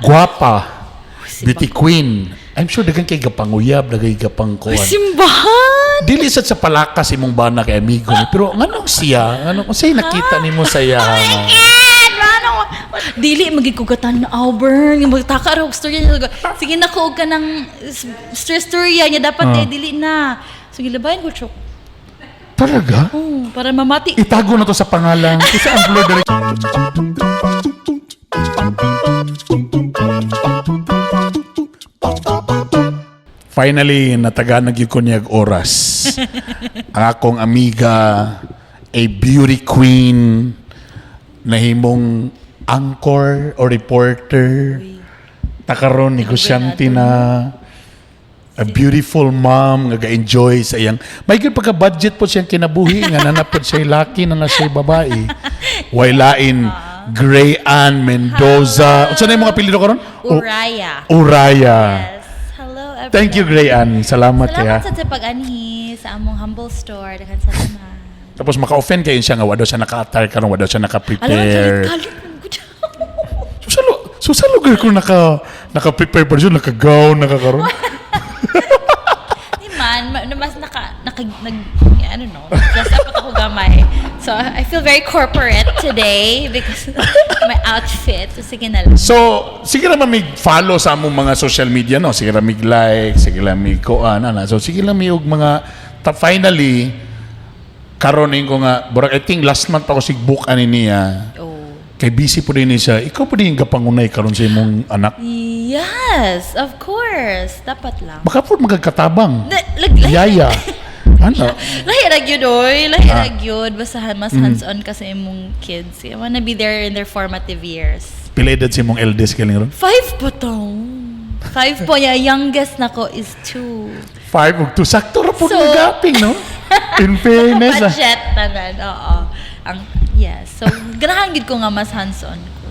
Guwapa. Beauty queen. I'm sure daghan kay gapanguyab, daghan gapangkuan. Simbahan! Dili sad sa palakas imong bana kay amigo ni, pero nganong siya, nganong unsay nakita nimo sa iya? Oh my God! Ano? Dili magig ko gatan-aw, Bern. Yung magtaka ra og storya niya. Sige na ko og kanang storya niya dapat eh dili na. So gilabayan ko chok. Talaga? Oh, para mamati. Itago na to sa pangalan. Kasi ang blur direct. Finally, nataganag gyud ko niyag oras. Ang akong amiga, a beauty queen, nahimong anchor or reporter, takaron negosyante na, a beautiful mom nga ga-enjoy sa iyang may good pagka budget po siyang kinabuhi nga nanapod siya laki na na siya babae. Way lain, Gray Ann Mendoza. Unsa na imong apelyido karon? Uraya. Uraya. Yes. Hello, everyone. Thank you, Gray Ann. Salamat kaya. Salamat sa pag-anhi sa among humble store. Daghan salamat. Tapos maka-offend kayo siya nga wa daw siya naka-attire karon, wa daw siya Alam mo, naka-prepare. kalit kalit ko dyan. So sa lugar ko naka-prepare pa siya, naka-gown, naka-karon. Di man, mas naka, naka, nag, I don't know, dress up ako gamay. So, I feel very corporate today because my outfit. So, sige na lang. So, sige naman may follow sa among mga social media, no? Sige lang may like, sige lang may kuan, ana. So, sige lang may og mga, finally, karon ko nga, burag, I think last month pa ko sig book ani niya. Oh. Kay busy po din ni siya. Ikaw po din kapangunay karon sa imong anak. Yes, of course. Dapat lang. Baka po magkakatabang. Like, Yaya. Ano? Lahi ra gyud oy, lahi ra gyud, basta mas hands-on ka sa imong kids. I wanna be there in their formative years. Pila edad si imong eldest galing ron? 5 pa taon. 5 po niya. Youngest nako is 2. 5 ug 2. Sakto ra po So- nagaping, no? In fairness, ah. Budget tanan, oo. Ang yes. So ganahan gid ko nga mas hands-on ko.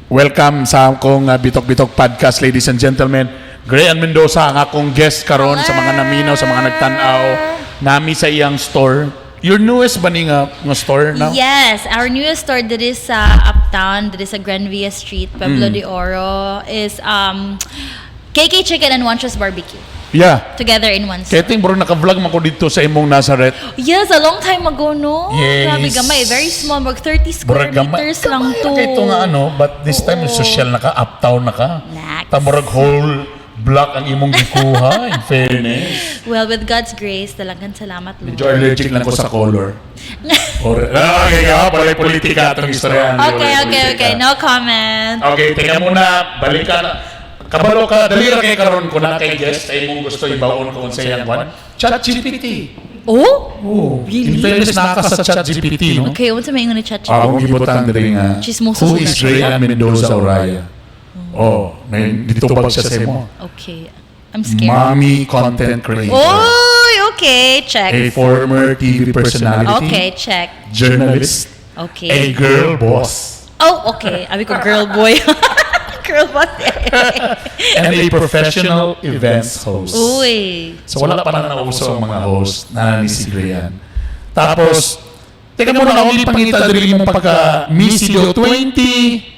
Welcome sa akong Bitok-Bitok Podcast, ladies and gentlemen. Gray Ann Mendoza ang akong guest karon sa mga naminaw, sa mga nagtan-aw. Nami sa iyang store. Your newest ba ni nga store now? Yes, our newest store that is sa Uptown, that is sa Gran Via Street, Pueblo de Oro, is KK Chicken and Wanchos Barbecue together in one store. Kaya ting bro naka-vlog man ko dito sa imong Nazareth. Yes, a long time ago, no? Yes. Grabe gamay. Very small. Mag 30 square Murag gamay. meters lang Gamay to. ra kay ito nga ano, but this time social na ka, uptown na ka. Next. Ta murag whole block ang imong gikuha, in fairness. Well, with God's grace, talagang salamat, Lord. Medyo allergic lang ko sa color. Or, ah, okay, ah, balay politika atong istorya. Okay. No comment. Okay, teka muna, balik ka na. Kabalo ka, dali ra kay karon ko na kay guest ay imong gusto ibaon ko sa iyang kwan. ChatGPT. Oh? Oh, Really? in fairness naka sa ChatGPT, no? Okay, unsa may ingon ni ChatGPT? Ah, akong gibutang diri nga. Chismoso Who sa is siya. Gray Ann Mendoza Oraya? Oh, may ditubag siya sa imo. Okay. I'm scared. Mommy content creator. Oy, okay, check. A former TV personality. Okay, check. Journalist. A girl boss. Oh, okay. Abi ko girl boy. Girl boss. And a professional events host. Uy. So wala pa na nauso ang mga host na ni si Grayan. Tapos, teka muna, ako ipangita diri mo pagka Miss CDO 20.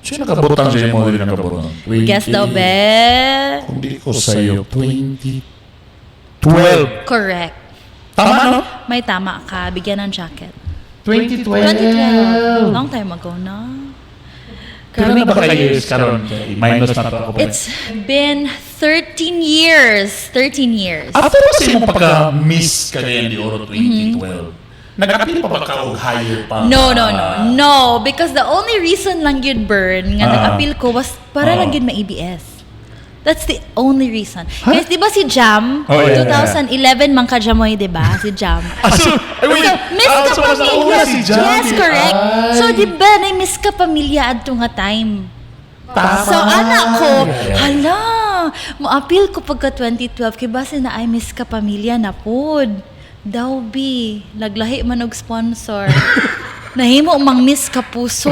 Sino nakabutang siya yung model nakabutang? 20. Guess daw, be. Kung di ko sa'yo, 2012. Correct. Tama, no? May tama ka. Bigyan ng jacket. 2012. 2012. Long time ago na. Pila na ba Grabe. ka years karon? Minus na to ako pa. It's been 13 years. 13 years. After ba sa imong pagka Miss Cagayan de Oro 2012, nag-appeal pa ba ka og higher pa? No. No, because the only reason lang yun, Bern, nga nag-appeal ko was para lang yun ma-ABS. That's the only reason. Kasi di ba si Jam, Oh, yeah. 2011 man ka Jamoy, di ba? Si Jam. Ah, so, ay, wait. So, Miss Ah, so, mas Kapamilya. nauna si Jam. Yes, correct. Ay. So, di ba, na Miss Kapamilya adto nga time. Tama. So, anak ko, hala, mo-appeal ko pagka 2012, kay base na ay Miss Kapamilya na pod. Daw bi, naglahi man og sponsor. Nahimo mang Miss Kapuso.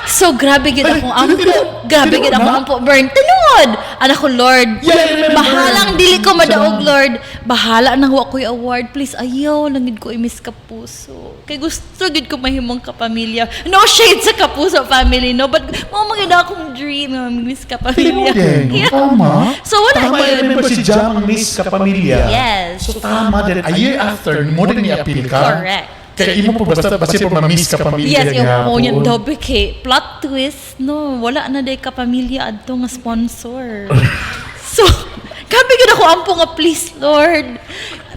So, So grabe gid akong ampo. Grabe gid akong na? ampo, Bern. Tinuod. Anak ko, Lord. Yeah, I remember. Bahalang dili ko madaog, Lord. Bahala nang wa ko'y award. Please, ayaw lang gid ko i-Miss Kapuso. Kay gusto gid ko mahimong kapamilya. No shade sa Kapuso family, no? But mao man gid akong dream nga Miss Kapamilya. Tinuod eh, no? Yeah. Tama. So wala Tama, I yun. remember si Jam ang Miss Kapamilya. Yes. So tama din. A year after, mo din ni-appeal ka. Correct. Kaya imo po basta po ma-Miss Kapamilya. Yes, yung gyapon. po yung dobe kay plot twist, no, wala na day kapamilya adto nga sponsor. So, grabe gid ako ampo nga, please Lord.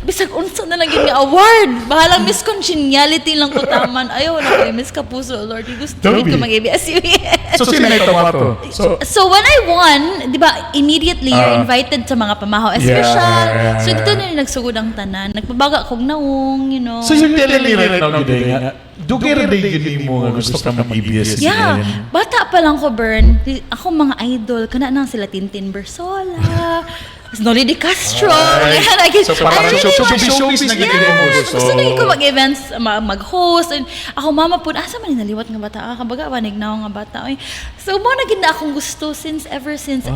Bisag unsa na lang gyud nga award. Bahalang Miss Congeniality lang ko taman. Ayaw na ko Miss Kapuso, Lord. Gusto Dobe. ko mag-ABS-CBN. So sila ito to. So, So when I won, 'di ba, immediately you're invited sa mga pamahaw espesyal. Yeah. So dito na nagsugod ang tanan. Nagpabaga kog nawong. So you're telling me right now, Giday, nga, dugay ra day yun mo nga gusto ka mag-ABS-CBN. Yeah, bata pa lang ko, Bern. Ako mga idol, kana nang sila Tintin Bersola, Noli de Castro. Ay. Like, So parang I really showbiz na gid mo Yes, gusto. gusto na ko mag-events, mag-host. And ako mama po, asa man ni naliwat nga bata? Ah, kabaga, banig na ako nga bata. Oy. So, mo na gid na akong gusto since ever since.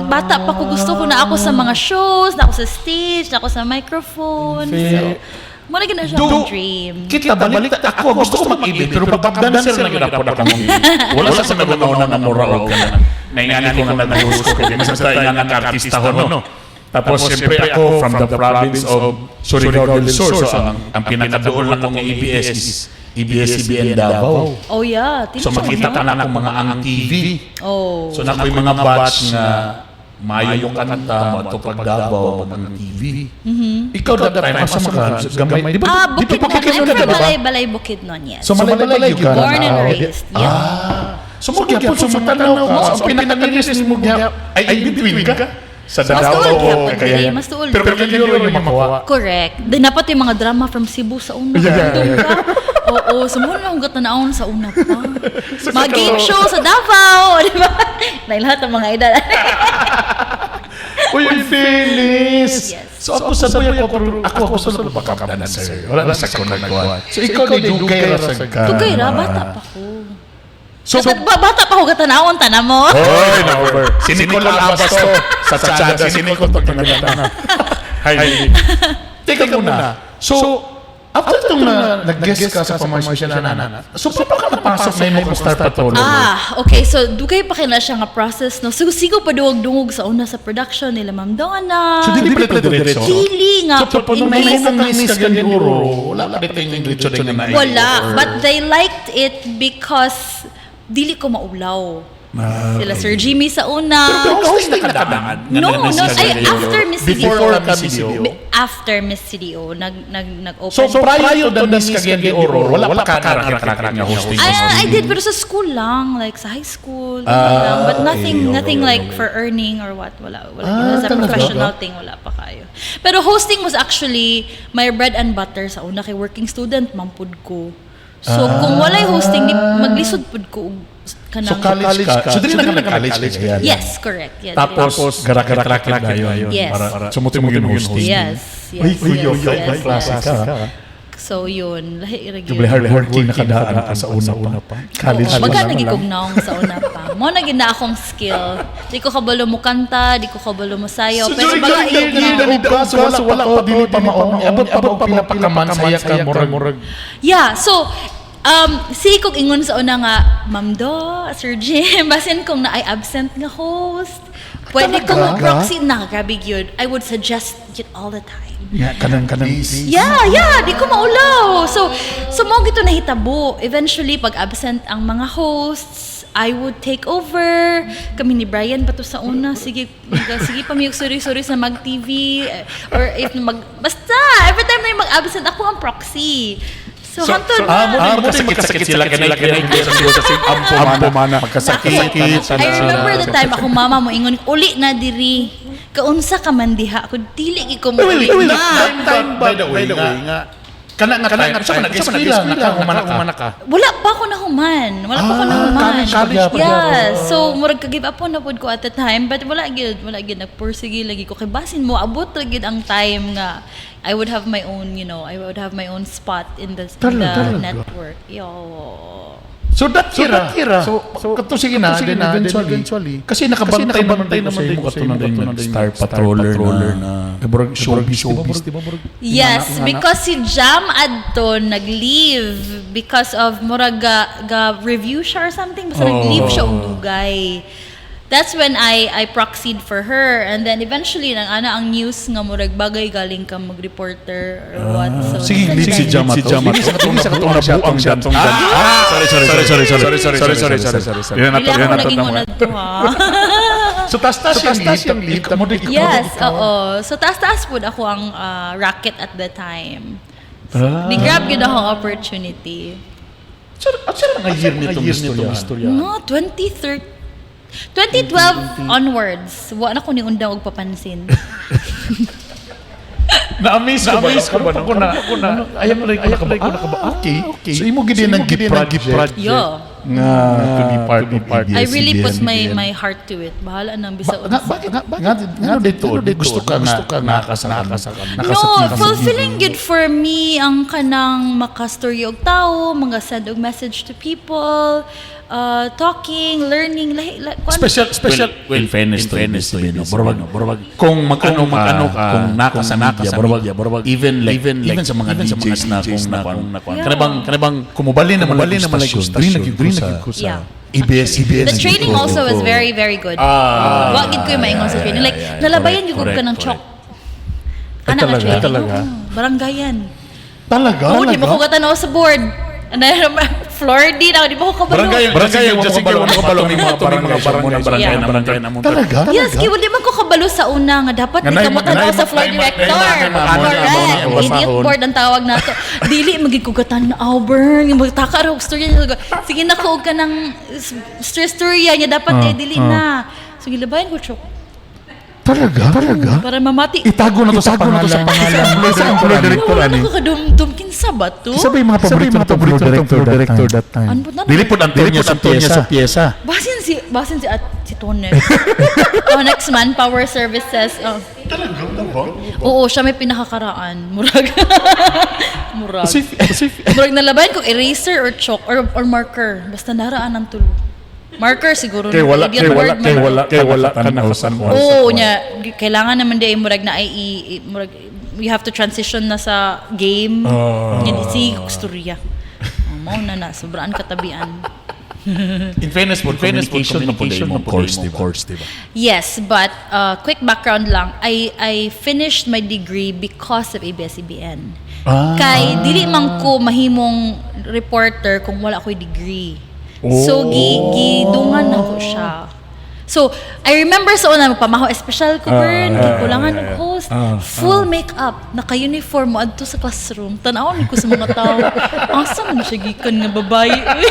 Bata pa ko, gusto ko na ako sa mga shows, na ako sa stage, na ako sa microphone. So, mo na gid na siya akong dream. Kita balik ako gusto ko mag-ibig pero pag dancer na gid ako na kamo. Wala sa naguna nga mura og kana. Naingani ko nga nag-host ko kay mas basta nga nga artista ho, no. Tapos siyempre ako from the province of Surigao del Sur. So ang pinakaduol na kong ABS is ABS-CBN Davao. Oh yeah. So makita ka na akong mga ang TV. Oh. So na ko'y mga batch nga mayo yung kanta mo ato pag Davao pag ang TV. Ikaw that time asa maka gamay di ba? Ah, Di ba Bukidnon. I'm Bukidnon ka from ba? Balay-Balay Bukidnon, yes. So Malaybalay gyud ka. Born and raised. Yeah. Ah. So mo gyapon so matanaw ka. So ang pinaka-nearest nimo gyap ay in between ka sa Mas Davao tuol o gyapon Cagayan. diri, mas tuol. Pero Cagayan yung makuha. Correct. Di dapat yung mga drama from Cebu sa una. Yeah. Doon ka. Oo, so muna akong gatanawon sa una pa. Mga game show sa Davao, di ba? Na lahat ng mga edad. Uy, in fairness. Yes. So ako sa boy ako pero ako sa baka dancer. Wala na sa ko nagkuha. So ikaw ni dugay ra sa ka. Dugay ra, bata pa ko. So Bata pa ko gatanawon, tanan mo. Oy, na over. Si Nicole Abbas to. Sa Chada, si Nicole to kinagatan. Hi, Nick. Teka muna. So, after itong na, nag-guest ka sa pamahay na nana, so paano ka napasok na yung Star Patrol? Ah, okay. So, dugay pa kina siya nga process, no? So, sigo pa duwag-dungog sa una sa production nila Ma'am Donna. So, dili pala ito diretso? Dili nga. So, pag In may case- mong miss ka ganyan, wala pa dito yung diretso din na Wala. But they liked it because dili ko maulaw. Sila Sir Jimmy sa una. Pero hosting na kadaan. No. Ay, after Miss CDO. Before ka Miss CDO. After Miss CDO, nag-open. So, prior to the Miss Cagayan de Oro, wala pa ka na nga hosting. I did, pero sa school lang, like sa high school, ganun lang. But nothing, nothing like for earning or what. Wala, wala. Ah, As a talaga? professional thing, wala pa kayo. Pero hosting was actually my bread and butter sa una kay working student, mampud ko. So, kung walay hosting, di, maglisod pud ko og kanang. So, college ka. So, dili na ka nag-college ka. Yes, correct. Yeah, Tapos, garak-racket na yun. Yes. So, mo yung hosting. Yes. Uy, kuyo, yes, klase yes. ka. So, yun. Lahi ra gyud. Juble hard working nakadaan ka sa una pa. College Oo, pa baga lang. nagikog naong sa una pa. Mo na gid na akong skill. Di ko kabalo mo kanta, di ko kabalo mo sayaw, So, pero during baga the year, iyog na. so wala pa to, dili pa maong. Abot pa ba pila pa ka man, saya ka, murag. Yeah, so si kog ingon sa una nga, "Ma'am Do, Sir Jim, basin kung na ay absent nga host. Pwede ko Talaga? mo-proxy na, grabe gyud. I would suggest it all the time." Nga, kanang, kanang. Yeah, di ko maulaw. So mo gito nahitabo. Eventually, pag absent ang mga hosts, I would take over. Kami ni Brian pa to sa una. Sige, sige pa sorry sorry sa Mag TV eh, or if mag basta every time na yung mag-absent ako ang proxy. So, hantod Ah, na. mo ah, magkasakit sila kanay kanay sa ampo mana. Magkasakit. I remember the time ako mama mo ingon uli na diri. Kaunsa ka man diha ako dili gid ko mo uli Wait, wait, na. time, time, by the way, nga, kana nga time, sa man nag-eskwela, nakahuman ka. Wala pa ako nahuman. Wala pa ako Ah, nahuman. college, college pa. Yeah. So, murag ka-give up po na pud ko at the time. But wala gyud, wala gyud. Nagpursige lagi ko. Kay basin mo, abot ra gyud ang time nga I would have my own, I would have my own spot in the Talaga? network. Yo. So that era, So, so, kato sige na, sige then na, then eventually, eventually, kasi nakabantay kasi nakabantay naman naman din din ko ko sa imo sa imo kato na kato na Star Star Patroller Patroller na, na, murag showbiz, showbiz, di ba? di ba? Murag- Yes, Ingana- because si Jam adto nag-leave because of murag ga review siya or something, basta nag-leave siya og dugay. That's when I proxied for her and then eventually nang ana ang news nga murag bagay galing ka mag-reporter or what. So Sige, nasa lead si dyan. Jam Si ato. Jam ato. Dili sa katong Dili sa katong nabuang nabuang siya siya. atong Ah, sorry, sorry, sorry, sorry, sorry, sorry, sorry, sorry, sorry, sorry, sorry. Dili ako naging unad to ha. So tas-tas So, tas-tas yung yung lead. lead. Mo di- Yes, oo. So taas-taas pud ako ang racket at the time. So, ni-grab gyud akong opportunity. Sir, at sir, mga year nitong year nitong istorya. istorya. No, 2013 2012 onwards, wa na ko ni undang og papansin. Na-amaze ko ba? Na-amaze ko ba? Ako na, Ako na, ayaw mo ko ayaw na ko ka ba? Ah, Okay. okay. So imo gid So, imo nang gid nang gi-project gi-project. Yo. nga to be part of ABS-CBN. I really put my my heart to it. Bahala nang Ba, bisa nga, bakit nga, nga, nga, dito, gusto ka nga, gusto ka nga, No, fulfilling good for me ang kanang makastorya og tao, mga send og message to people, talking, learning, lahi, lahi, kuan- Special, special, Well, in fairness to in fairness to ABS-CBN, no, ABS-CBN, barabag, no, barabag, kung mag-ano kung ka, mag-ano ka, kung naka kung sa naka media, sa barabag, media, barabag, even like, even like, even sa mga even sa mga DJs na DJs kung na na, kung nakuan. Yeah. Kanabang, kumubali naman Kumubali like naman like stasyon, stasyon, green green sa na gyud ko sa Yeah. ABS-CBN. The training also was very, very good. Wa gid ko yung maingon sa training. Like, nalabayan gyud ka ng correct. chalk. Ana nga talaga? training. Talaga? Oo, baranggayan. Talaga? Oo, di mo ko katanaw sa board. Ano, floor din ako, di mo ko kabalo. Barangay, Barangay, barangay, just in case mga kabalo, mga mga barangay, barangay, barangay, Yeah. barangay, Talaga? Yes, kay wala man ko kabalo sa una nga dapat Nga di ka motanaw sa floor director. Correct. Idiot board ang tawag nato. Dili magid ko gatan na Auburn, yung magtaka ra og storya niya. Sige na ko og kanang storya niya dapat eh dili na. So gilabayan ko chok Talaga? Talaga? para mamati. Itago na to sa Itago na to sa pangalan. pangalan. Sa floor director Wala ani. na ko kadumdum kinsa ba to? Isa ba yung mga paborito na floor director that time? Ano na? Dili po Antonio Dili po sa Antonio pyesa. sa pyesa. Basin si at si Tonex. Tonex Manpower Services. Oh. Talaga? Talaga? Oo, siya may pinakakaraan. Murag. Murag. Kasi, Murag nalabayan kong eraser or chalk or marker. Basta naraan ang tulo. Marker siguro. Kay wala, Idiot kay wala, word kay man. wala, kay wala ka nakasan. Oo, niya. Kailangan naman di ay murag na ay murag you have to transition na sa game. Oh. Yan, sige, storya. Oh, mao na na, sobraan katabian. In fairness po, communication na po communication mo na po course, mo di ba? course, di ba? Yes, but quick background lang. I finished my degree because of ABS-CBN. Ah. Kay dili man ko mahimong reporter kung wala ko'y degree. So gidungan nako siya. So, I remember sa una, magpamaho espesyal ko, Bern, kay kulangan og host. Full makeup, naka-uniform mo adto sa classroom. Tan-awon ko sa mga tao. Asa man siya gikan nga babae? Uy?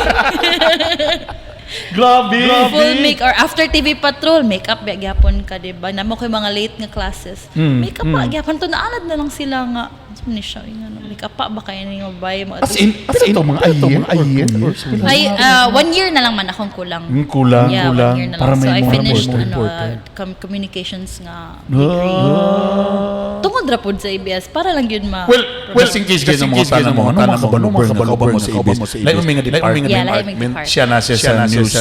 Grabe! Full make or after TV Patrol, makeup ba gyapon ka, di ba? Namo koy mga late nga classes. Makeup pa gyapon to naanad na lang sila nga. Ano ni siya yung ano, makeup pa ba kayo ni babae mo? As in, as in, mga Pero to, a year, mga a year or or two years? Ay, 1 year na lang man akong kulang. Mm, kulang, Yeah, kulang. 1 year na lang. Para So may I mga finished reporter. ano, communications nga degree. Tungod ra pod sa ABS para lang yun ma Well, well, just in case just kayo in mga case kayo tanong mga mo, tanong mga mo, kabalo, mga kabalo kabalo mo sa mo ABS. sa ABS. Lahi mo nga Yeah, department. lahi may department. Siya na siya sa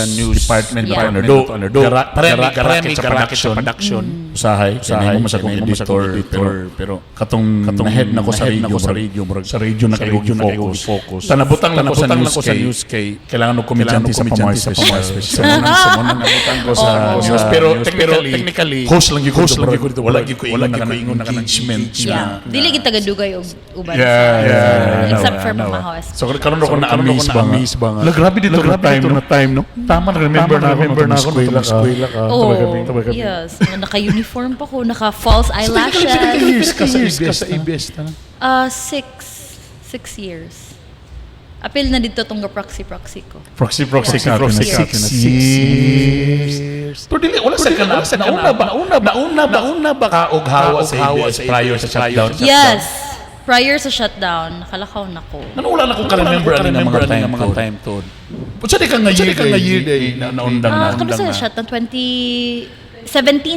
news department. Yeah. Do, parang Parang garake sa production. Usahay, Usahay, usahay, mo sa kong mo sa editor, kong editor, pero katong katong head na ko sa na-head radio, na ko sa radio, sa radio na sa radio na kayo focus. focus. Tanabutang lang ko sa Tanabutang news lang ko sa kay news kay kailangan og komedyante kailangan sa og Pamar komedyante sa Special. Pamar Special. Sa mo nang nabutang ko sa Oo. news. Pero News. technically, Technically, host lang gyud ko host lang dito, gyud ko dito. wala gyud ko Wala ingon gyud ko ingon na na kanang engagement. Yeah. Dili gid taga-dugay og uban. Yeah, Except for no. Pamaho So karon ko na karon amaze ko ba nga. na-amaze ba nga. La grabe dito La, na grabe time dito no. na time, no? Tama na remember Tama na remember na ako eskwela nung eskwela ka. Oh, Tabag gabi. yes. Naka-uniform pa ko, naka-false eyelashes. Years ka sa Years ka ABS. sa ABS. Tanan. 6 years. Apil na dito tong proxy-proxy ko. Proxy proxy Yeah. ka Proxy proxy ka na. 6 years. Pero dili wala sa kana nauna ba nauna ba nauna ba nauna ba ka og hawa sa ABS prior sa shutdown. Yes. Prior sa shutdown, nakalakaw na ko. Ano wala na ko ka-remember ani nga mga time mga to. time to. Unsa di ka nga year ka nga year day na naundang na Ah, kano sa shutdown? 2017,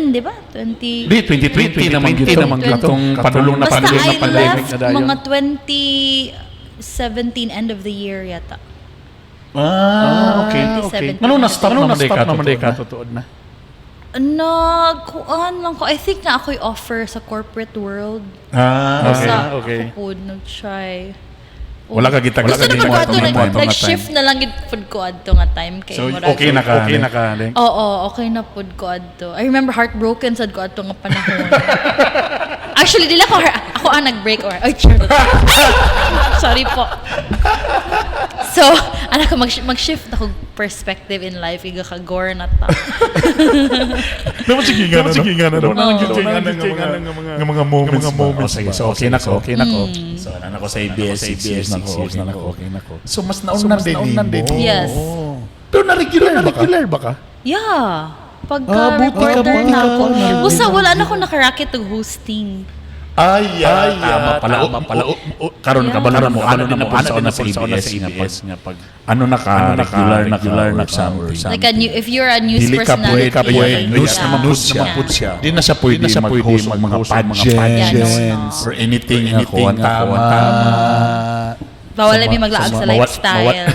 di ba? 20. Di 2020 naman gyud naman gyud katong padulong na Basta padulong na I pandemic left na dayon. mga 2017 end of the year yata. Ah, okay. 2017. Ngano na stop Ano naman na day stop ka naman day totoo ka na? totoo na? Nagkuan lang ko. I think na ako'y offer sa corporate world. Ah, okay. Sa okay. ako po, nag-try. Wala ka gitag- Gusto wala ka na gitag- ko ato, mga nga nag-shift na lang gid pud ko adto nga time kay So, murag- okay na ka. Okay na ka. Leng. Oo, okay na pud ko adto. I remember heartbroken sad ko adto nga panahon. Actually, dili ako ako ang nag-break or ay charot. Sorry po. So, anak ko mag-shift ako perspective in life iga ka gore na ta. Naman sige nga, Naman sige nga na. Naman Naman sige sige nga nga nga mga mga moments. mga moments. Oh, sige, so okay na ko. Okay na ko. So, nana ko sa ABS, 6 years na ko. Okay na ko. Okay na ko. So, mas nauna mas din nauna din mo. Yes. Pero na-regular ba ka? Regular ba ka? Yeah. Pagka Ah, buti ka, reporter buti na ka ako. pa, na-regular. Busa wala na ako nakaraket og hosting. Ay, Ay, tama pala. tama Pala. Karon Yeah. ka balo na mo. Ano din na po Ano sa din una na sa po sa una ABS sa nga pag ABS nga pag ano na ka, ano na ka, regular na ka, regular or na ka, or something. something. Like a new, if you're a news Dili ka personality. pwede, ka pwede. News Yeah. naman pud siya. Yeah. Pud siya. Di na siya pwede Di na siya pwede mag-host og mga mag-host og mga pageants pageants. or anything Or nga anything kuwan nga tama. kuwan tama. Bawal na may maglaag sa lifestyle.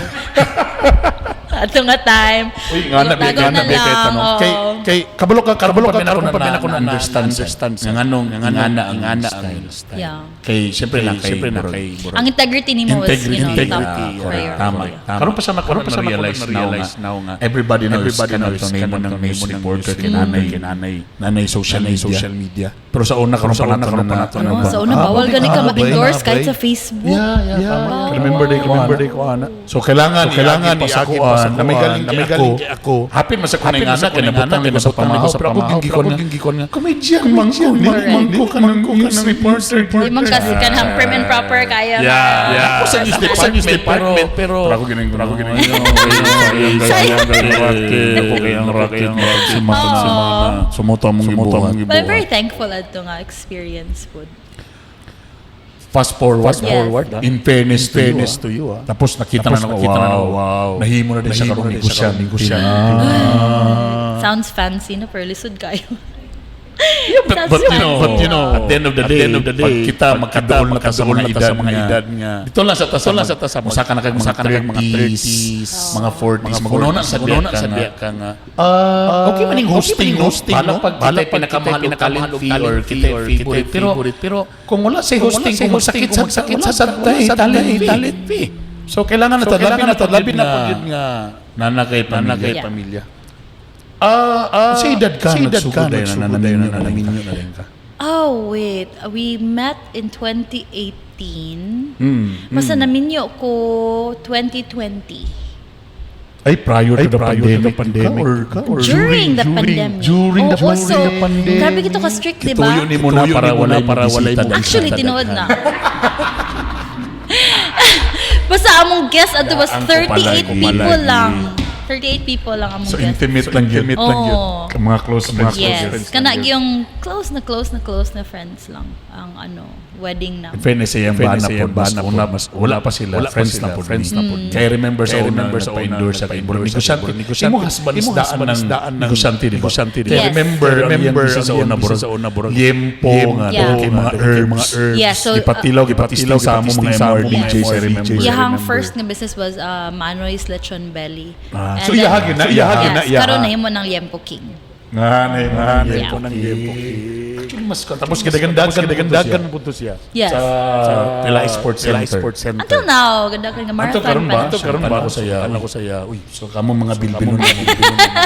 Ato nga time. Uy, nga na Tago nga na na kay lang, tanong. oo. Kay kay kabalo ka kabalo ka Kabalo karon ka pa pa ako na understand understand nga nganong nga na ang nga na ang style. Yeah. Kay syempre na kay Siyempre na murag- kay Ang integrity nimo was, integrity, you know, integrity. top Correct. priority. Tama, tama. Karon pa sa nako Karon pa sa na-realize na now realize nga now nga everybody knows everybody kanang knows name mo kanang ng name news mo ng reporter news kay nanay reporter. nanay nanay social Nanay media. social media. Pero sa una karon Pero sa pa una nato karon pa na nato No, na sa una, bawal gani ka mag-endorse kahit sa Facebook. Yeah, tama. Bawal. Remember day ko remember day ko ana. So kailangan So, kailangan iagi pa sa iagi pa kuan sa na may kuan, galing na may kay galing ako. kay ako. Hapin man sa kunay Hapin nga man sa anak, kunay nga kinabutang anak, ko sa kinabutang ko pamahaw, sa pero ako pamahaw, gingikon pero ako nga. gingikon nga. Comedian man ko, dili Correct. man ko kanang news reporter. Di man kasi kanang prim and proper kaya. Yeah. Yeah. Ako sa news Ako sa news department, department, pero pero pero ako ginang pero ako ginang Ako kay ang rocket Oo. Sumuto mong Sumuto ibuhat. mong But I'm very thankful adto nga experience pod. Fast forward. Fast Yes. forward, ah. In fairness, In fairness to you. to you, ah. Tapos nakita Tapos na na, nakita na na, wow. wow. Nahimo na din siya Nahimo karon na din siya negosyante. karon negosyante. Sounds fancy na pero lisod kayo. Yeah, but, Sounds but you know, fancy. but you know, at the end of the At day, the end of the day, pag kita pag magkaduol kita na ta sa magkaduol mga na ta edad sa mga nga. edad nga. Dito lang sa ta Dito lang sa ta sa Usa ka na kag mga usa ka na kag mga 30s, 30s, mga 40s, mga magunona sa 40s, biya magunona ka sa nga. biya ka nga. Ah, okay man yung hosting, okay man yung no? hosting, Bahala no? pag Bahala kita pag pinakamahal kita og talent pinakamahal og fee or talent kita fee or favorite. kita Pero favorite. Pero kung wala sa kung wala hosting, sa kung hosting, magsakit kung sa magsakit sa sa talent talent fee. talent fee. So kailangan na So ta labi kailangan na ta na labi na nga pag nga nana kay Nana kay Yeah. pamilya. Ah, sa edad ka sa edad nagsugod ka dayon na nagsugod dayon naminyo na na naminyo na rin ka. Oh, wait. We met in 2018. Basta naminyo ko 2020. Ay, prior Ay, to the prior to pandemic, the pandemic ka, or During the pandemic. During the, Oo, during so, the pandemic. Grabe kito ka strict, di ba? Kituyo ni mo na Kituyo para ni mo walay na para walay bisita mo daghan. Actually, tinuod na. Basta among guest ato was Ang kupalay, 38 kupalay. people lang. 38 people lang among So guest. intimate lang yun. Intimate lang yun. Oo. Mga close friends. Yes. friends Kana lang yun. yung close na close na friends lang ang ano, wedding na. In fairness, iyang In fairness, bana iyang po, mas bana po, una, mas wala pa sila, wala pa friends sila, na po. friends na po. Kaya remember sa Kaya una, remember sa una, nagpa-endorse siya kay nagpa-endorse siya Negosyante. kay Negosyante. Imo husband Imo is daan husband is ng daan ng negosyante, di ba? negosyante, di ba? Kaya Yes. remember, Remember, sa ang una, iyang burag, sa una, burag, liempo nga, Yeah. kay mga herbs, mga herbs. Yeah, so, gipatilaw, gipatisting sa amo mga Gipatisting sa amo mga MRDJs, I remember. Iyahang remember. first nga business was Manoy's Lechon Belly. Ah, And so iyahagin na, iyahagin na, yes, iyaha. karon nahimo ng Liempo King. Nga, na Ah, Yeah. liempo ng liempo. Actually, mas tapos ginagandagan Ginagandagan mo punto siya. Yes. sa Pila Sports Pila Center. Sports Center. Until now, ganda ka nga Anto marathon karon ba? pa. Anto karon ba ako sa iya? Ano ko sa iya? Uy, So kamo mga bilbilon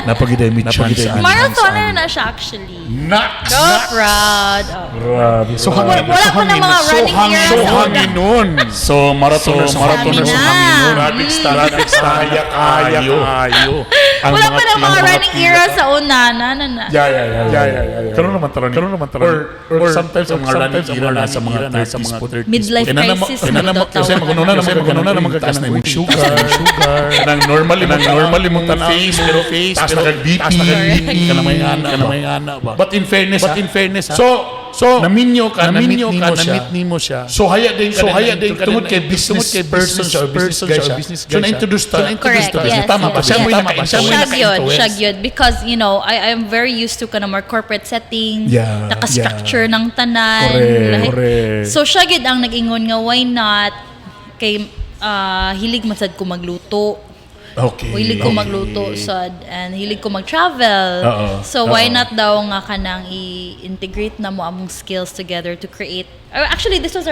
napagiday mi chance. Napagiday mi Marathoner na siya actually. Naks! So proud. Oh. Grabe. So Wala, wala pa ng mga so running hangin, era so sa una. hangin nun. So marathoner, So, so marathoner, Kami so na. hangin nun. Traffic stop, traffic stop. Kaya, kaya, kayo. Ang Wala pa ng mga mga running era sa una. Na, na, na. Yeah. Yeah. Karon naman taron. Karon naman taron. Or sometimes ang mga running sometimes ang era mga na sa mga running era 30s sa mga po. 30s. Midlife Kaya na crisis kaya na na daw kasi tawag magununa na. naman magununa naman Taas taas na na imong imong sugar, sugar. Nang normally mong normally mong tanaw face, pero face, taas pero na kag BP, taas na kag BP, kana may ana, kana may ana ba. But in fairness, But in fairness, ha? So naminyo ka, Naminyo na-meet ka, nimo siya. na-meet nimo siya. So haya din ka So din haya na- din ka tungod din kay na- business tungod kay person business siya or business person guy siya or siya. business So guy siya. na-introduce ta. So, na-introduce Correct, to business. yes, Tama ba? yes. Siya mo Siya yung gyud, naka-influence. siya gyud, siya gyud. Because, you know, I am very used to kana more corporate setting, Yeah, naka-structure ng tanan. Correct, lahi- correct. So, siya gyud ang nag-ingon nga, why not? Kay, hilig man sad ko magluto. Hilig ko magluto sad and hilig ko mag-travel. So why not daw nga kanang i-integrate na mo among skills together to create. Actually, this is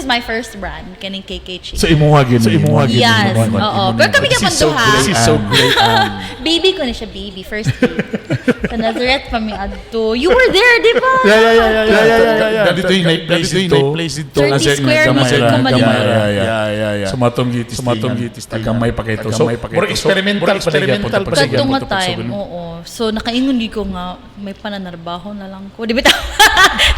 my first brand, kaning KK Chicken. So imuha gyud. So, imuha gyud. Yes, oo. Pero kami This gyapon is so duha. great. This is so great. Baby ko ni siya, baby. First baby. Sa Nazareth pa mi adto. You were there, di ba? Yeah. Dito yung night place Dito yung dito. night place dito. 30 square meters Gamay ra, ko gamay maliit. ra. Yeah. So matong gitis. Sumatong gitis. Tagamay pa kay to. So Tagamay pa kay murag to. So, experimental murag pa gyapon experimental to pa Kadto gyapon nga to time, pagsugod. oo. So, nakaingon di ko nga, may pananarbaho na lang ko. Di ba?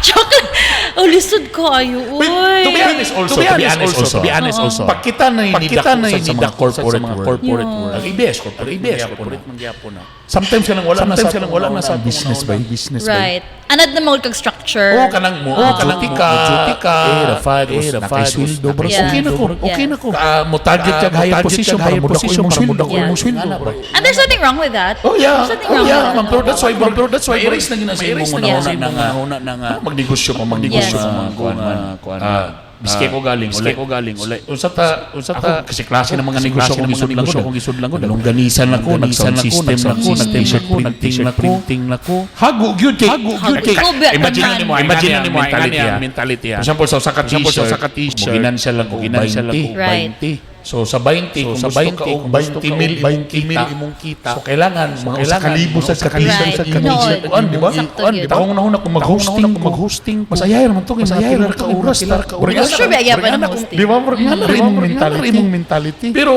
Joke lang. Oh, lisod ko, ayo, uy. To be honest also, To be honest also. Pagkita na Pagkita na sa mga corporate sa mga world. corporate Yeah. world. Ang ABS, corporate, Ang ABS, man corporate gyapon na. man gyapon na. Sometimes kanang wala na Sometimes sa kanang wala na sa atong business una-una. ba? Business ba? Right. Anad na mo kag structure. Oo, kanang mo, Oo, kanang duty ka, mo, duty ka, 8 to 5, 8 to 5, sweldo, bro. Yeah. Okay na ko, okay na ko. Mo target Ah, kag mo higher target position kag para higher mo dako position imong para sweldo. mo dako imong sweldo. bro. And there's nothing wrong with that. Oh yeah. There's nothing Oh wrong yeah, with that. ma'am, pero that's why, bro, pero that's why, Ma-erase na gina sa Ma-erase imong na una gina sa na nga, una na nga. Magnegosyo pa, magnegosyo Yes. pa, mga kuan man. Kuan. Ah, biske ko galing, Biske uli. ko galing, uli. Unsa ta, Unsa ta, ako, kasi klase ng mga kasi negosyo klase kong ng mga isud lang negosyo ko. kong isud lang ko. Longganisan ako, Longganisan nag-sound ako, system nag-sound na ako, system nag-t-shirt ako, printing nag-t-shirt na ako. printing na ko. Hago gyud kay. Hago gyud kay. Hago, ba, Imagine tanan. nimo, imagine nimo mentality, ang ah. mentality. For example, sa usa ka Example, sa t-shirt, usa ka t-shirt, moginansiya lang ko moginansiya lang ko 20. Right. 20. So sa 20, So, kung sa gusto 20, ka og kung gusto 20 ka mil og imong 20 mil kita, imong kita. So kailangan mga usa ka kailangan, libo mga sa usa ka ka t-shirt Right. sa ka Noon. t-shirt. Kuan, di ba? Sakto Kuan, yun. di ba? Akong unahuna kung mag-hosting Ako ko, mag-hosting ko. Mas ayaw naman to kay Mas mga ayaw pilar naman ka to, kay oras mga pilar ka oras. Sure ba, gyapon ang hosting? Di ba? Murag nga na Di ba, imong murag nga na mentality. imong mentality. Pero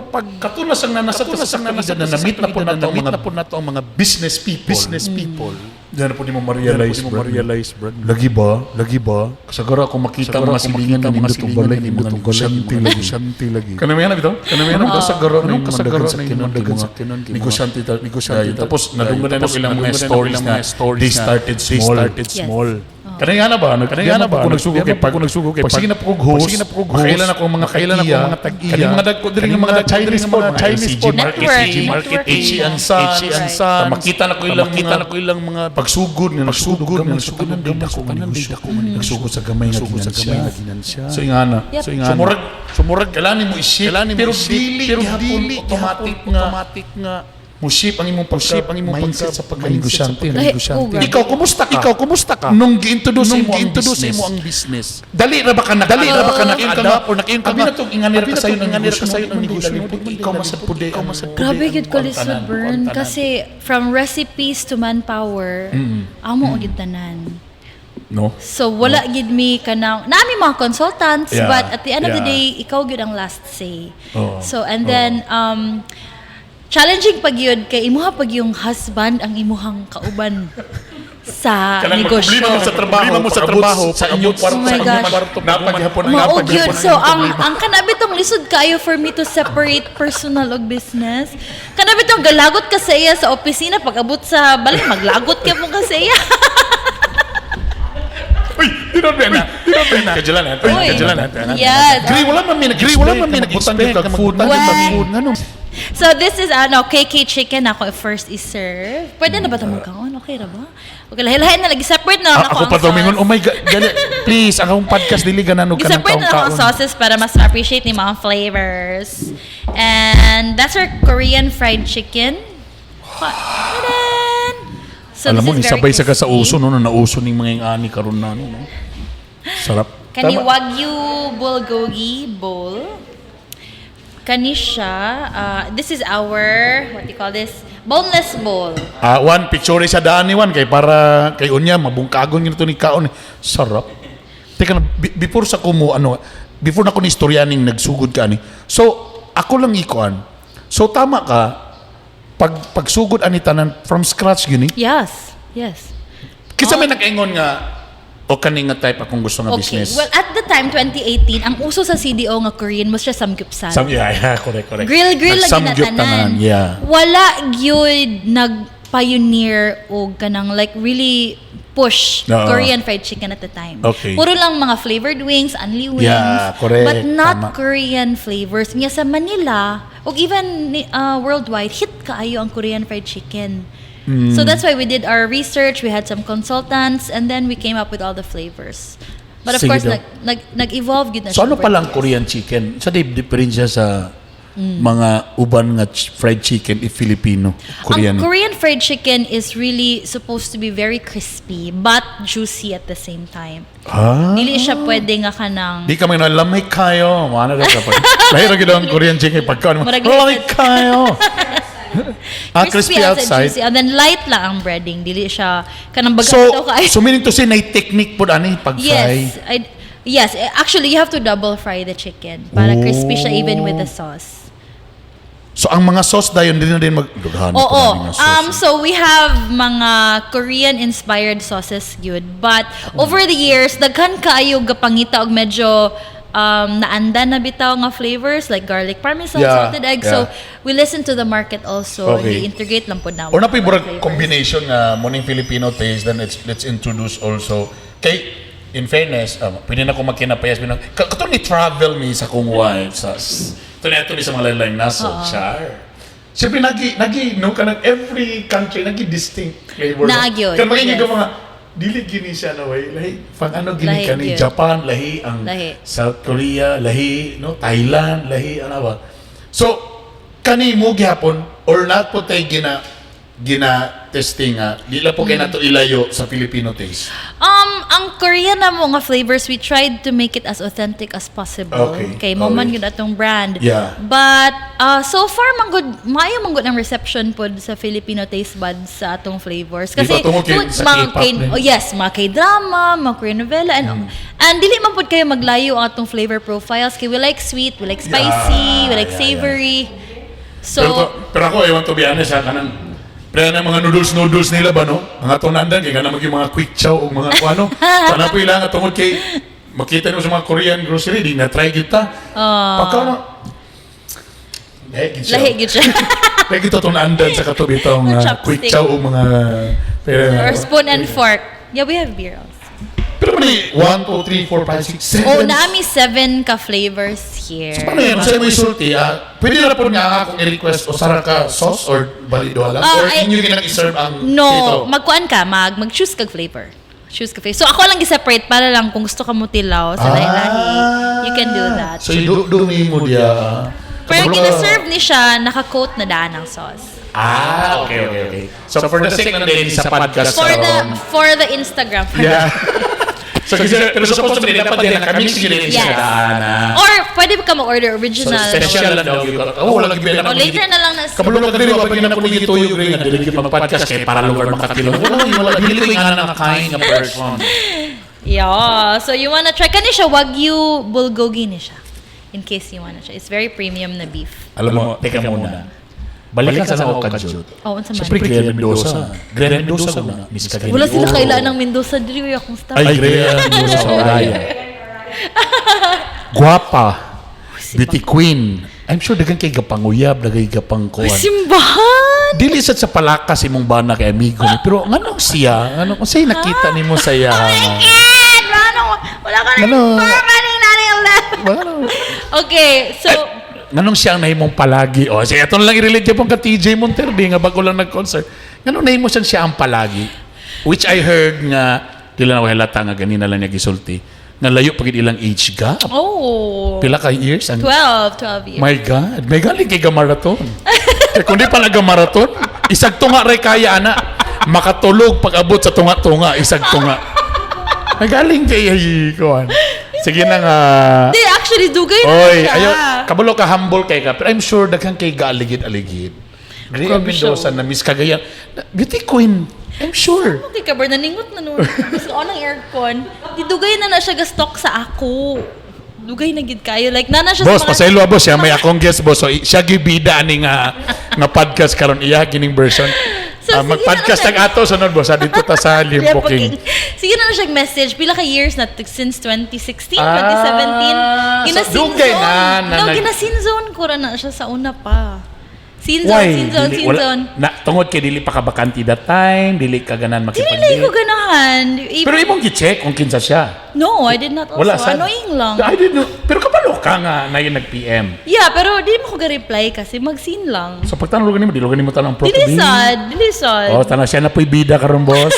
pag katulas ang nanasa Katulas ang nanasa na na-meet na po na to ang na-meet mga na po nato ang mga business people. business people. Diyan na po ni mo Diyan na ma-realize, po nimo bro. ma-realize, bro. Lagi ba? Lagi ba? Kasagara ako makita Kasagara mga ako silingan makita ng mga mga silingan balay, ng mga mga negosyante negosyante lagi. Negosyante lagi. Kanang may bitaw? Kanang may Anong kasagara kasagara na yung kasagara mandagan na sa yung kinon, mandagan mga sa kinon, mga negosyante negosyante Tapos nadunggan na Tapos ako ilang mga nadunggan na ako stories ilang na mga stories they na started they small. started Yes. small. Kanang nga na ba? Kanang nga na ba? Kung nagsugo kay pag Kung nagsugo kay pag sige na po kog host, pag sige na po kog host, makailan ako mga makailan ako tag-iya, mga tag-iya. Kaning mga dagko diri Kaning nga mga mga Chinese Chinese po, mga mga Chinese LCG po, market, Network. LCG market, Networking. HC and Sons, HC and Right. Sons. Makita na ko ilang Makita mga na ko ilang mga pagsugod nga nagsugod nga nagsugod ng gamay dako sa nga tanan, negosyo dako nga negosyo. Nagsugod sa gamay nga Nagsugod sa ginansya. gamay nga ginansya. So ingana. Yep. So ingana. So murag Sumurag kailangan mo i-ship kailangan mo pero i-ship, dili pero gihapon dili automatic gihapon nga automatic nga mo ship ang imong pagka Mo-ship ang imong mindset pagka- sa pagkanegosyante. mindset sa pagkanegosyante. Ay, oh, Ikaw kumusta ka? Ikaw kumusta ka? Nung gi-introduce Nung mo ang gi-introduce business. mo ang business. Dali ra ba ka naka Dali ra ba ka Nakayon ka naka-adapt nga or nakayon ka Abi nga na tong inganira Abi ka na sayo tong ng inganira negosyo ka sayo ng mo, negosyo di mo, man di ikaw man masad pud ikaw masad pud Grabe ang gyud ko lisod, tanan, Bern. ang tanan. Kasi from recipes to manpower, amo og gyud tanan. No. So wala gid mi kanang naami mga consultants, but at the end of the day ikaw gyud ang last say. Oo. So and then challenging pag yun kay imuha pag yung husband ang imuhang kauban sa Kanang negosyo. problema mo sa trabaho, Problema mo sa pag-abot trabaho, sa inyong kwarto, Oh my sa inyong gosh. kwarto, napaghapon ang Mao napaghapon gyud. ang So inyong ang problema. ang kana bitong lisod kaayo for me to separate personal ug business. Kana bitong galagot ka sa iya sa opisina, pag abot sa balay maglagot ka mo ka sa iya. Uy, di na ba na? Di na ba na? Kajalan natin. Uy. Kajalan natin. Yes. Gri, wala man mi Gri, wala man mi nag-expect nag-expect kag food. ka Well, Kag food ngano? So this is ano, KK chicken ako first i-serve. Pwede na ba ito magkaon? Okay ra ba? Okay, lahi-lahi na lagi separate na lang Ah, ako ako ang pa daw sauce. mingon, oh my God, gali, please, ang akong podcast dili ganan og kanang I-separate na lang ako ang kaon-kaon. sauces para mas ma-appreciate ni mga flavors. And that's our Korean fried chicken. Ta-da! So Alam mo, this is very isabay sa ka sa crispy. uso, no, no, nauso ning mga yung ani karon na, no, no. Sarap. Kani Tama. Wagyu bulgogi bowl. Kani siya, this is our, what do you call this? Boneless bowl. Ah, one picture sa daan ni Juan kay para kay unya mabungkagon gyud to ni kaon. Sarap. Teka na, before sa kumo ano, before na ko ni istorya ning nagsugod ka ani. So, ako lang ikuan. So tama ka pag pagsugod ani tanan from scratch gyud ni. Yes. Kinsa may nag-ingon nga o kani nga type akong gusto nga business. Well, at the time, 2018, ang uso sa CDO nga Korean was siya samgyupsal. Yeah, correct. Grill, grill lagi na Nagsamgyup tanan. Yeah. Wala gyud nag-pioneer o kanang like really push Oo. Korean fried chicken at the time. Okay. Puro lang mga flavored wings, unli wings, Yeah, correct. but not Tama. Korean flavors. Nga sa Manila, o even worldwide, hit kaayo ang Korean fried chicken. So that's why we did our research, we had some consultants, and then we came up with all the flavors. But of Sige course, daw. nag-evolve gyud na So siya ano over palang the years. Korean chicken? Sa di diferensya sa Mga uban nga fried chicken if Filipino, Korean. Ang Korean fried chicken is really supposed to be very crispy but juicy at the same time. Ah. Dili siya pwede nga kanang Di ka man lamay kayo. Mana ra ka pag. Lahi ra gyud ang Korean chicken pagkaon mo. Murag Lamay kayo. Ah, crispy outside. Juicy. And then light lang ang breading. Dili siya kanang baga So, daw kaayo. so meaning to say, na technique po ani pag-fry. Yes. Yes, actually you have to double fry the chicken para crispy siya even with the sauce. So ang mga sauce dayon din na din mag dughan Oo. po na nga sauce. So we have mga Korean inspired sauces gyud. But over the years daghan kaayo gapangita og medyo naanda na bitaw nga flavors like garlic parmesan, salted egg. So we listen to the market also. I-integrate lang pod na. Or na po'y murag flavors. combination nga morning Filipino taste, then let's introduce also kay in fairness, pwede na ko magkinapayas pinang katong ni travel mi sa kong wife sa ito na ito ni sa mga lain naso char. Siyempre, nagi, no, kanang every country, nagi distinct flavor. Naa gyud, Kaya magiging yes. ka mga, dili gini siya na way, lahi, pang ano gini Lahi ka ni gyud. Japan, lahi ang Lahi. South Korea, lahi, no, Thailand, lahi, ano ba. So, kani mo gihapon, or not po tayo gina testing nga, di lang po kayo nato ilayo sa Filipino taste. Ang Korean na mo nga flavors, we tried to make it as authentic as possible. Kay mo man gyud atong brand. But so far man gud maayo man gud ang reception pod sa Filipino taste buds sa atong flavors. Di Kasi ba tungod kay- tungod sa mga K-pop din? oh yes, mga K-drama, mga Korean novela and dili man pod kayo maglayo ang atong flavor profiles kay we like sweet, we like spicy, we like savory. So Pero ako, I want to be honest ha, kanang, pero na mga noodles-noodles nila ba, no? Mga tunandan, kaya kanang maging mga quick chow o mga kung ano. Sana po ilang tungod kay, makita nyo sa mga Korean grocery, di na-try kita. Pagka ano, lahi gid siya. Lahi gyud siya. Lahi gid to tunandan sa katubitong Chopstick. quick chow o mga, pero, Or spoon and fork. Yeah, we have beer also. Pero mani, 1, 2, 3, 4, 5, 6, 7. Oh, naami seven ka flavors here. So, paano yan? Sa mo isulti, pwede na po nga akong i-request o sara ka sauce or balido lang? Ah, Or inyo ginang i-serve ang No, ito? magkuan ka, mag-choose kag flavor. Choose ka flavor. So ako lang gi-separate para lang kung gusto ka mo tilaw sa lahi-lahi, you can do that. So, you do mo diya. Pero gina-serve ni siya, naka-coat na daan ang sauce. Ah, okay. So, for the sake ng din sa podcast For the Instagram. Yeah. So, kasi, pero supposed to be, dapat din nakamix yun din siya. Yes. Daan, ah. Or pwede ka mag-order original. So, special lang daw. Oh, wala gibela. O later na lang na. Kabalo ka diri wa pa gina ko gituyo gri nga dili gyud mag-podcast kay para lugar makakilong. Wala wala dili ko ingana nga kain nga person. Yeah. So you wanna try kani siya Wagyu bulgogi ni siya. In case you wanna try. It's very premium na beef. Alam mo, teka muna. Balikan sa ako ka-Jud. Oh, unsa man? Siyempre, Glenn Mendoza. Glenn Mendoza na. Miss Cagayan. Wala sila kailan ng Mendoza diri akong staff. Ay, Glenn Mendoza sa Oraya. Guwapa. Beauty queen. I'm sure dagan kay gapanguyab, dagan kay gapangkuan. Simbahan. Dili sad sa palakas imong bana kay amigo ni, pero nganong siya, nganong unsay nakita nimo sa iya? Oh my God! Wala, wala ka na Ano? Ano? Okay, so, Nganong siya ang nahimong palagi? O, sige, ito na lang i-relate pong ka TJ Monterde nga bago lang nag-concert. Nganong nahimo siyang siya ang palagi? Which I heard nga, dili na ko halata nga ganina lang niya gisulti, nga layo pag ilang age gap. Oh. Pila ka years? Ang, 12, 12 years. My God, may galing kay gamaraton. Kaya kung di pa nagamaraton, isag tunga ray kaya ana. Makatulog pag abot sa tunga-tunga, isag tunga. May galing kay ay, kuwan. Sige na nga. Di, actually, dugay na Oy, siya. ayo, kabalo ka humble kay ka. Pero I'm sure daghan kay gaaligid-aligid. Gria Grabe siya, Mendoza na Miss Cagayan. Beauty queen. I'm sure. Okay ka, Ber, naningot na nun. Gusto ko ng aircon. Di, dugay na na siya ga-stalk sa ako. Dugay na gid kayo. Like, nana siya Boss, sa mga pasaylo boss siya may akong guest boss. So siya gibida ani nga nga podcast karon iya gining version. So, Ah, sige mag-podcast na tag ato sunod boss ah, dito ta sa Limpoking. Sige na na siya message. Pila ka years na since 2016, Ah, 2017. so Gina dugay na No, gina zone ko ra na siya sa una pa. Sin zone, Why? sin zone, Dili- sin wala- zone. Na, tungod kay dili pa ka bakante that time, dili ka ganan Dili makipag ko ganahan. Pero imong gi-check kung kinsa siya. No, I did not also. Wala sa Annoying lang. I didn't know. Pero kabalo ka nga na yung nag-PM. Yeah, pero di mo ko ga-reply kasi mag-scene lang. So pagtanong nimo, dili nimo tanong profile. Dili sad, dili sad. Oh, tanaw siya na po'y bida karon boss.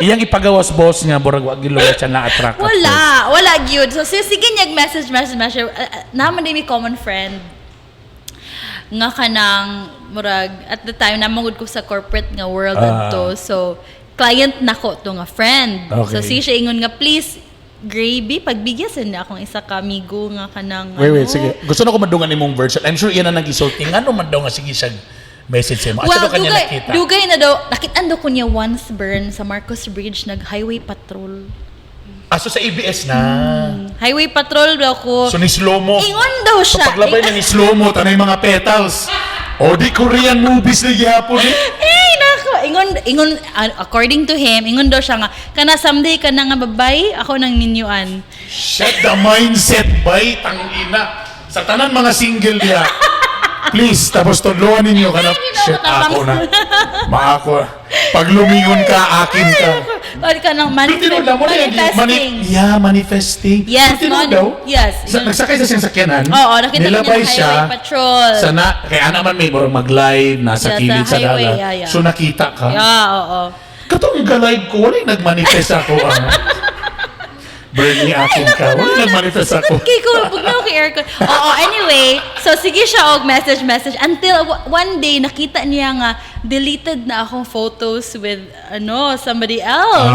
Iyang ipagawas boss nga burag wa gid lugar siya na-attract at first. Wala, wala gyud. So sige, sige niyag message, message, message. Naman din may common friend. Nga kanang murag at the time namangod ko sa corporate nga world adto. So client nako to nga friend. So sige siya ingon nga, "Please, Gravy, pagbigyan sa niya akong isa ka amigo nga kanang Wait, wait, ano." sige. Gusto na ko madungan nimong version. I'm sure iyan na nag-isulti. Ngano man daw nga sige siya message sa imo? Asa Well, daw kanya dugay, nakita? dugay na daw. Nakitaan daw ko niya once, Bern, sa Marcos Bridge, nag-highway patrol. Ah, so sa ABS na. Highway patrol daw ko. So ni slow mo. Ingon daw So siya. paglabay na ni slow mo, tanay mga petals. O di Korean movies na gihapon eh. Eh, nako. Ingon, ingon, according to him, ingon daw siya nga, kana someday ka na nga babay, ako nang ninyuan. Shut the mindset, bay, tangina. Sa tanan mga single niya. Please, tapos tudloan ninyo ka na, shit, ako na. Maako. Pag lumingon ka, akin ka. Or ka nang Pero tinuod na mo na yung manifesting. Yeah, manifesting. Yes, Pero tinuod daw. yes. Nagsakay sa siyang sakyanan. Oo, nakita ko niya nilabay ng siya. highway patrol. Sa na, kaya naman may murag mag-live, nasa Yeah, kilid sa sa highway, dagat. yeah. So nakita ka. Yeah, oo. Katong ga-live ko, wala yung nag-manifest ako. Ah. Bernie, akin ka. Wala yung nag-manifest ako. Kay ko, pag na kay aircon. Oo, anyway, so sige siya og message message until one day nakita niya nga deleted na akong photos with ano, somebody else.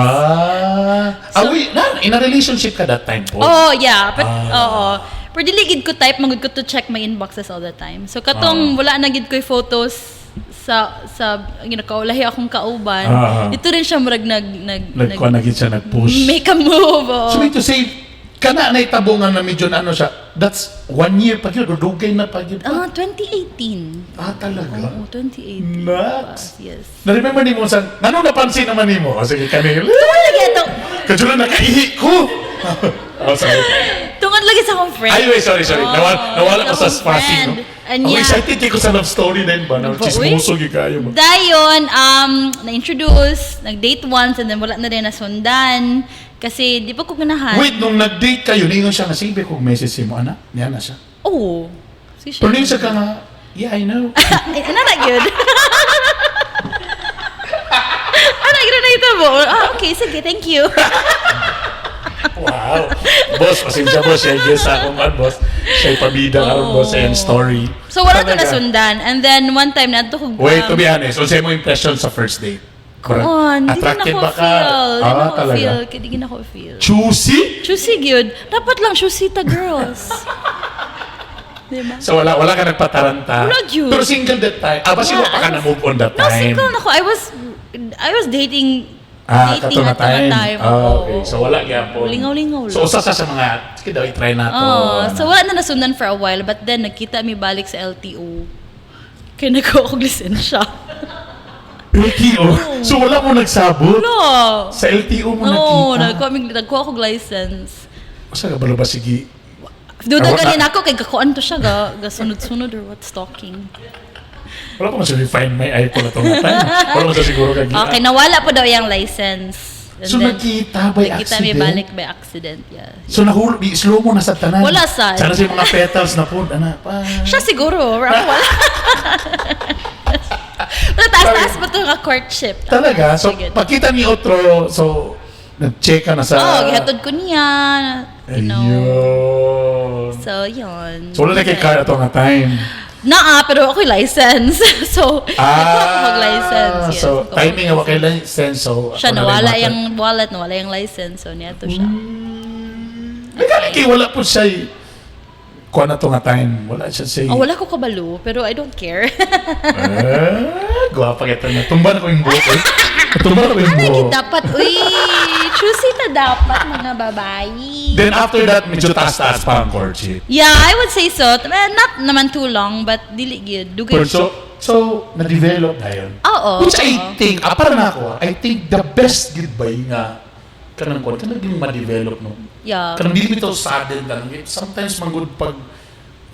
Ah, wait, na, in a relationship ka that time po? Oh, yeah. But, oo. Pero dili gid ko type, magud ko to check my inboxes all the time. So katong wala na gid ko'y photos sa kaulahi akong kauban. Ito rin siya murag nag nag Nagkuha na gid siya, nag-push. Make a move. Oo. So mean to say, kana na itabongan na medyo na ano siya, that's one year pa yun, o dugay na pa yun. Ah, 2018. Ah, talaga? Oo, 2018. Nuts. Yes. Na-remember ni mo sa, anong napansin naman ni mo? O sige, kami. Tungod lagi atong Kadyo na nakaihi ko. Oh, sorry. Tungod lagi sa akong friend. Ay, wait, sorry, sorry. Oo, Nawala ko sa akong spasi, friend. no? Anya. Ako excited kay ko sa love story din ba? No? Ba, uy. Chismoso gyud kayo ba? Dayon, na-introduce, nag-date once, and then wala na rin nasundan. Kasi di pa ko ganahan. Wait, nung nag-date kayo, ningon siya nga, sige, kung message si mo, anak, niya na siya. Oo. Sige siya. Pero ningon siya ka nga, "Yeah, I know." Ay, ano na yun? Ano yun na ito mo? Ah, okay, sige, thank you. Wow. Boss, pasensya boss, siya guess ako man, boss. Siya pabida karon boss, and story. So, wala to Talaga. nasundan. And then, one time, nato ko... Wait, to be honest, unsa mo impression sa first date? Correct. On, di Attracted na ba ko ka? feel. Di Ah, na ko talaga. feel. Di na ko feel. Choosy? Choosy gyud. Dapat lang choosy ta girls. Diba? So wala ka nagpataranta. Wala gyud. Pero single that time. Ah, basi Yeah, yeah, pa ka I na move on that No, time. single na ko. I was dating Ah, dating kato na at that time. time. Ah, Oo. okay. So wala gyapon. Lingaw-lingaw lang. So usa sa mga, sige daw, i-try na to. Oh, Ano. so wala na nasundan for a while, but then nagkita mi balik sa LTO. Kaya nagkuha ko lisensya. LTO? So wala mo nagsabot? Wala. Sa LTO mo No, nakita? nagkuha ko license. Usa ka ba ba sige? Duda Ah, ganin ako kay gakuan to siya ga sunod-sunod or what, stalking. Wala pa man siya find my iPhone na nga time. Wala man siya siguro kag Okay, nawala po daw yung license. And So then, nagkita by nagkita mi accident? balik by accident, yeah. So nahulog, slow mo na sa tanan. Wala sad. Sana sa mga petals na po, ana pa. Siya siguro, or ako wala. Pero taas-taas pa ito nga courtship. Talaga? So Sige. pagkita ni otro, so nag-check ka na sa Oo, gihatod ko niya. Ayun. So, yun. So wala na kay car ato nga time. Naa, pero ako'y license. So, nagkuha ko mag-license. Yes, So nagkuha ko timing nga wa kay license. license. So Siya, ako na rin nawala mata- yung wallet, nawala yung license. So, niya to siya. May gani kay wala po siya kuha na to nga time. Wala siya say. Oh, wala ko kabalo, pero I don't care. Eh, gwapa kita na. Tumba na ko yung buhok. Eh. Tumba na ko yung Ano buhok. dapat, uy, choosy ta dapat mga babae. Then after that, medyo taas-taas pa ang courtship. Yeah, I would say so. Eh, not naman too long, but dili gyud. Dugay. Pero so, na-develop na yun. Oo. Which I oo. think, para na ako, I think the best goodbye nga kanang kuwan, kanang yung ma-develop, no? Yeah. Kanang dili bitaw sudden lang. Sometimes manggod pag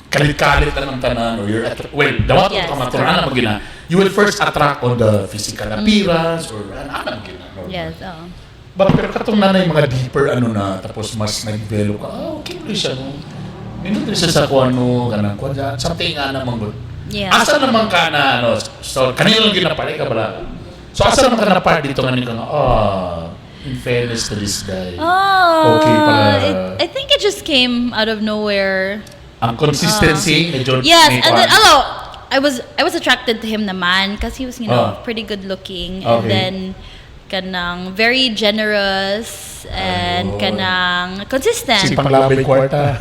kalit-kalit lang ang tanan or you're well, dawat Yes, ka matura na magina. You will first attract on the physical appearance or ano ano gina. No? Yes, oo. But pero katong nanay mga deeper ano na tapos mas nag-develop ka. Ah, okay rin siya no. Nindot rin siya sa kung ano kanang kuan something nga naman gud. Yeah. Asa naman ka na ano so kanino lang ginapalay ka bala. So asa naman ka na part dito ngayon ka nga in fairness to this guy. Oh, Okay pala. I think it just came out of nowhere. Ang consistency medyo Yes, may and then, kuwan. alo, I was attracted to him naman because he was Ah. pretty good looking and then kanang very generous and Ayun. Kanang consistent. Si panglabay kwarta.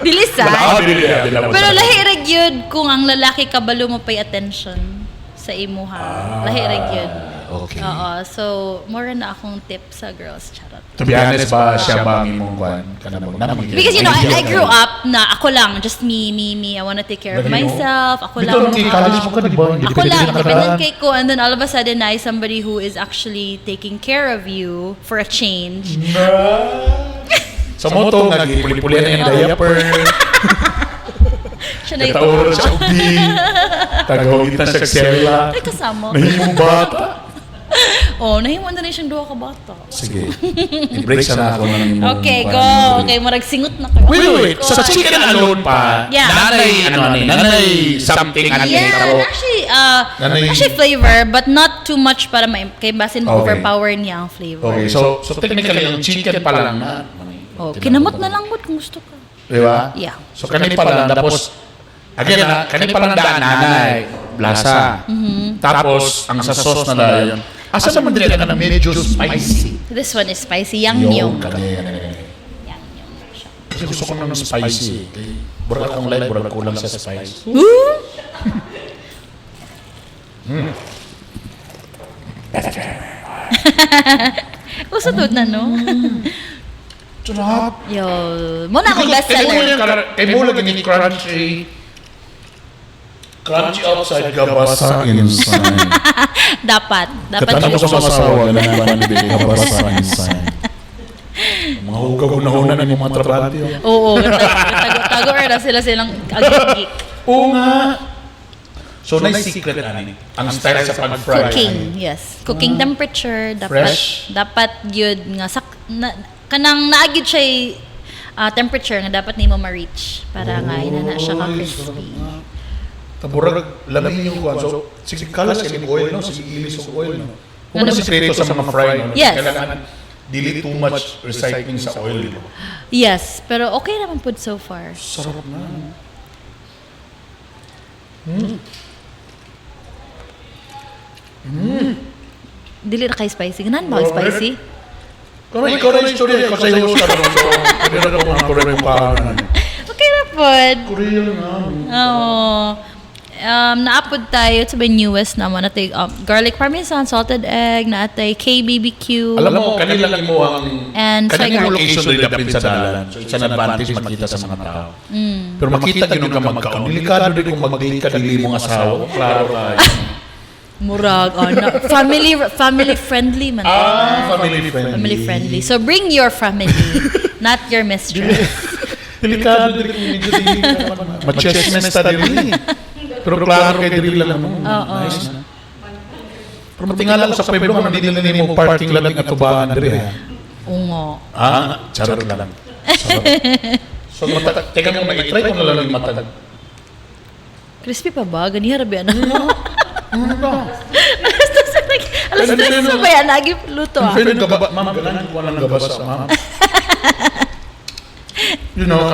Dili sa. Ah, dili, dili, dili. Pero lahi ra gyud kung ang lalaki kabalo mo pay attention sa imuha. Lahi ra gyud. Oo, so more na akong tip sa girls, charot. To be honest ba, siya ba ang imong kwan? Kanang Because I grew up na ako lang, just me, me, me. I wanna take care of Lagi, no? myself. Ako lang. Bitaw, kay college mo ka, di ba? Ako lang, Independent ka independent na. kay ko. And then all of a sudden, I somebody who is actually taking care of you for a change. Sa moto, nga gipuli-puli na yung diaper. Siya na ito. Katauro siya ubi. Tagahugitan siya sela. Ay, kasama. Nahimong bata. Oh, nahimo na rin siyang duha ka bata. Sige. I-break sana ako ng imong Okay, kwan. go. Okay, murag singot na kayo. Wait, wait, wait. Sa chicken alone pa, nanay, ano, ano, nanay, something, ano, Yeah, tao. actually, actually flavor, but not too much para ma kay basin overpower niya ang flavor. Okay, so technically, ang chicken pa lang na. Oh, kinamot na lang mo kung gusto ka. Di ba? Yeah. So, kani pa lang, tapos, again, ha, kani pa lang daan, nanay, blasa. Tapos, ang sa sauce na dayon. Asa naman dili ka na medyo spicy? This one is spicy. Yang yung. Kani, kani, kani. Yang yung siya. Kasi gusto ko na ng spicy. Kay Burag akong life, burag kulang sa spice. Woo! Uso doon na, no? Sarap! Yo, mo na akong best seller. Kay mo lagi ni crunchy. Crunchy outside, gabasa inside. Dapat. Dapat Katana ko yun. sa mga asawa, ganun ba nabili, gabasa inside. Mga hugaw na una ng mga trabante. Oo, tago-tago na sila silang agig. Oo nga. So, nice secret, ani. Ang style sa pag-fry. Cooking, yes. Cooking temperature dapat Fresh? Dapat gyud nga sak na, kanang naagid siya temperature nga dapat nimo ma-reach para nga ina na siya ka crispy. Taburag, lamig yung kuwan. So, sige, kalas yung oil, no? Sige, ilis yung oil, no? Kung ano Ano ba? sikreto sa mga fry, no? Yes. Kailangan dili too much recycling sa oil, di ba? Yes, pero okay naman pud so far. Sarap na. Dili ra kay spicy. Ganan ba og spicy? Kung ikaw na yung story, ikaw sa iyo sa ron. So, pwede na ako mga Korean pa. Okay ra pud. Korean na. Oo. Naapod tayo sa may newest naman natay garlic parmesan, salted egg, naatay KBBQ. Alam mo, kanila lang mo ang And soy kanila garlic. location rin dapit sa dalan. So it's an advantage makita sa mga tao. Pero makita gyud ka magkaon. Delikado din kung mag-date ka dili mong asawa. Klaro kayo. Murag, oh, no. Family friendly man. Ah, family friendly. Family friendly. So bring your family, not your mistress. Delikado din kung medyo dili ka man. Ma-chessmes ta dili. Pero klaro kay dili lang mo. Oo. Nice na. Pero matingala ko sa pueblo nga dili na nimo parking lot nga tubahan diri. Ha. Oo nga. Ah, charot lang. Charot. So matag, teka mo na i-try ko na lang yung matag. Crispy pa ba? Ganiha ra ba na? Ano ba? Alas Ano tres yun? na ba yan? Lagi luto ah. Pero gaba, ma'am, ganahan ko lang gabasa, ma'am.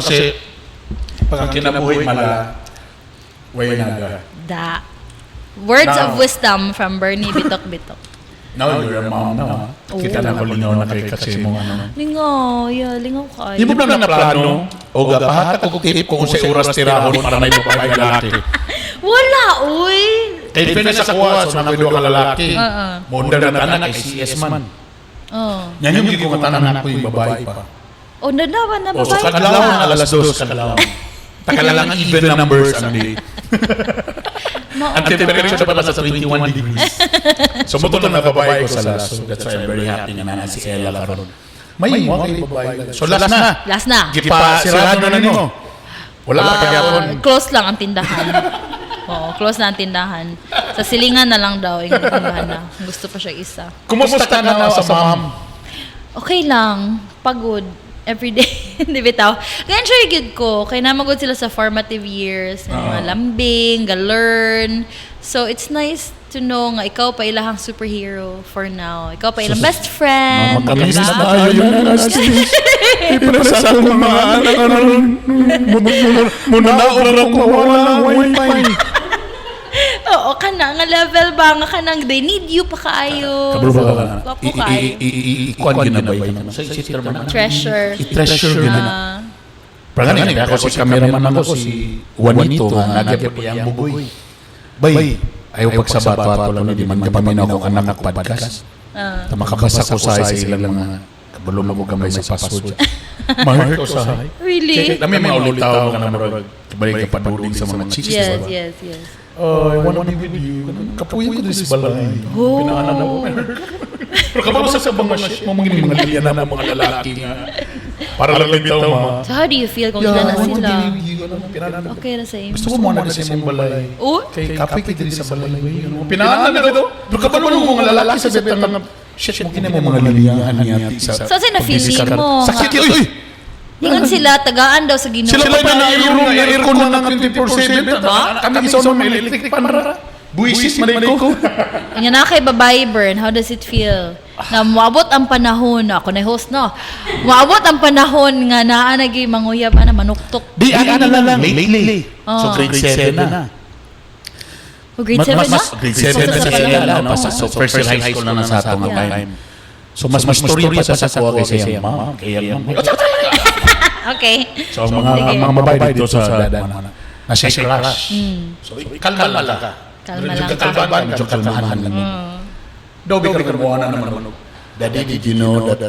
Kasi pag ang kinabuhi mala, way naga. Da. Words Now- of wisdom from Bernie Bitok Bitok. Now you're a mom now, ha? Kita na ko lingaw na kay kasi mong ano. Lingaw, yeah, lingaw ka. Di mo ba na plano? O gapahatag og tip kung sa oras tirahon para may babae lalaki. Wala, uy. Kay fairness sa kuha, so mga duha ka lalaki. Oo. Mondar na tanan kay CS man. Oh. Yan yung gid ko nga tanan ako yung babae pa. Oh, nanawa na O, so babae kadlaw pa. 2:00 kadlaw. Takala lang even numbers ang day. Ang temperature pa nasa 21 degrees. So, mo na babae ko sa last. So, that's why I'm very happy nga na si Ella karon. May mo kay babae. So, last na. Last na. Gipa, sirado na nimo. Wala pa kagapon. Close lang ang tindahan. Oo, close na ang tindahan. Sa silingan na lang daw yung tindahan na. Gusto pa siya isa. Kumusta ka na sa mom? Okay lang. Pagod. Every day. Hindi bitaw. Kaya enjoy gid ko. Kaya namagod sila sa formative years. Nga mga lambing, ga-learn. So, it's nice to know nga ikaw pa ilahang superhero for now. Ikaw pa ilang best friend. Makamis diba? na tayo na Ipinasa ko mga anak. Muna na ko wala wifi. So, o kana nga level ba nga kanang they need you pa kaayo. Kabalo ba So, ka na? gwapo kaayo. Ikuan gyud na ba yun? Sa term na? Treasure. I-treasure gyud na. Ah. Pero nga ako si cameraman ako si Juanito nga nagyapon iyang bugoy. Bay, ayaw pagsabato ato lang di man kapaminaw ko anak ko podcast. Ah. Ta makabasa ko sa silang mga kabalo mo gamay sa password. Mahal ko sa. Really? Kami mga ulitaw ka na murag kabalik ka paduling sa mga chicks. Yes, diba? yes. Oh, I wanna be with you. Kapuyo ko diri sa balay. Oh. Pinaanan ako. Pero kabalo sa mga shit, mga mga linya na mga lalaki nga. Para lang bitaw ma. So how do you feel kung Yeah, sila na I want to sila? be with you. Ano, pinaanan ako. Okay na sa imo. Gusto ko mo na sa imong balay. Oh? Kay kapoy kay diri sa balay. Pinaanan na dito. Pero kabalo mo mga lalaki sa betang nga shit mo kini mo mga linyahan niya sa. So, sa na feeling mo? Sakit oy. Ingon sila, tagaan daw sa Ginoo. Sila pa na room na aircon na nga 24/7. Ba? Kami sa may electric pan ra. Buisit man ko. Nga na kay babae Bern, how does it feel? Na moabot ang panahon, ako na host no. Moabot ang panahon nga naa nagi manguyab ana manuktok. Di ana na lang lately. So Oh. grade 7 na. Oh, grade 7 na? Grade 7 na Sa siya panahon. na, no? So first year high school na na sa atong time. So mas storya pa sa kuha kaysa iyang mom. Kay iyang mom. Okay. So ang mga Sige. ang mga babae dito sa dadan na siya crush. So kalma lang ka. Kalma lang ka. Kalma medyo kalmahan lang. Daw bi ka mo na naman. Daddy, did you know that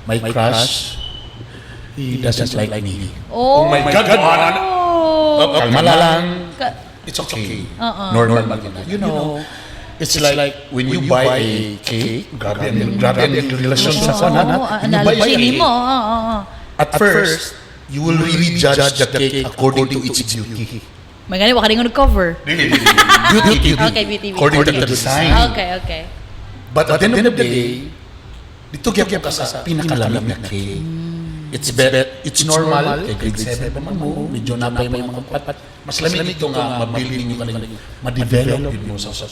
my crush, he doesn't like me? Oh, my God, Oh. Kalma lang. Ka- It's okay. Oo. Normal man yun. It's like when you buy a cake, grabe ang relasyon sa Oo, kanan. oh, analogy nimo. Oo. At first, you will really judge the cake according to its beauty. May gani wa ka rin cover. Beauty, beauty. Okay, beauty, beauty. According to the design. Okay. But at the end of the day, dito gyud ka sa pinakalamig na cake. It's better, it's normal. Kay grade 7 pa man mo, medyo napay may mga pat. Mas lamig ito nga mabili ninyo kanila. Ma-develop yun mo sa So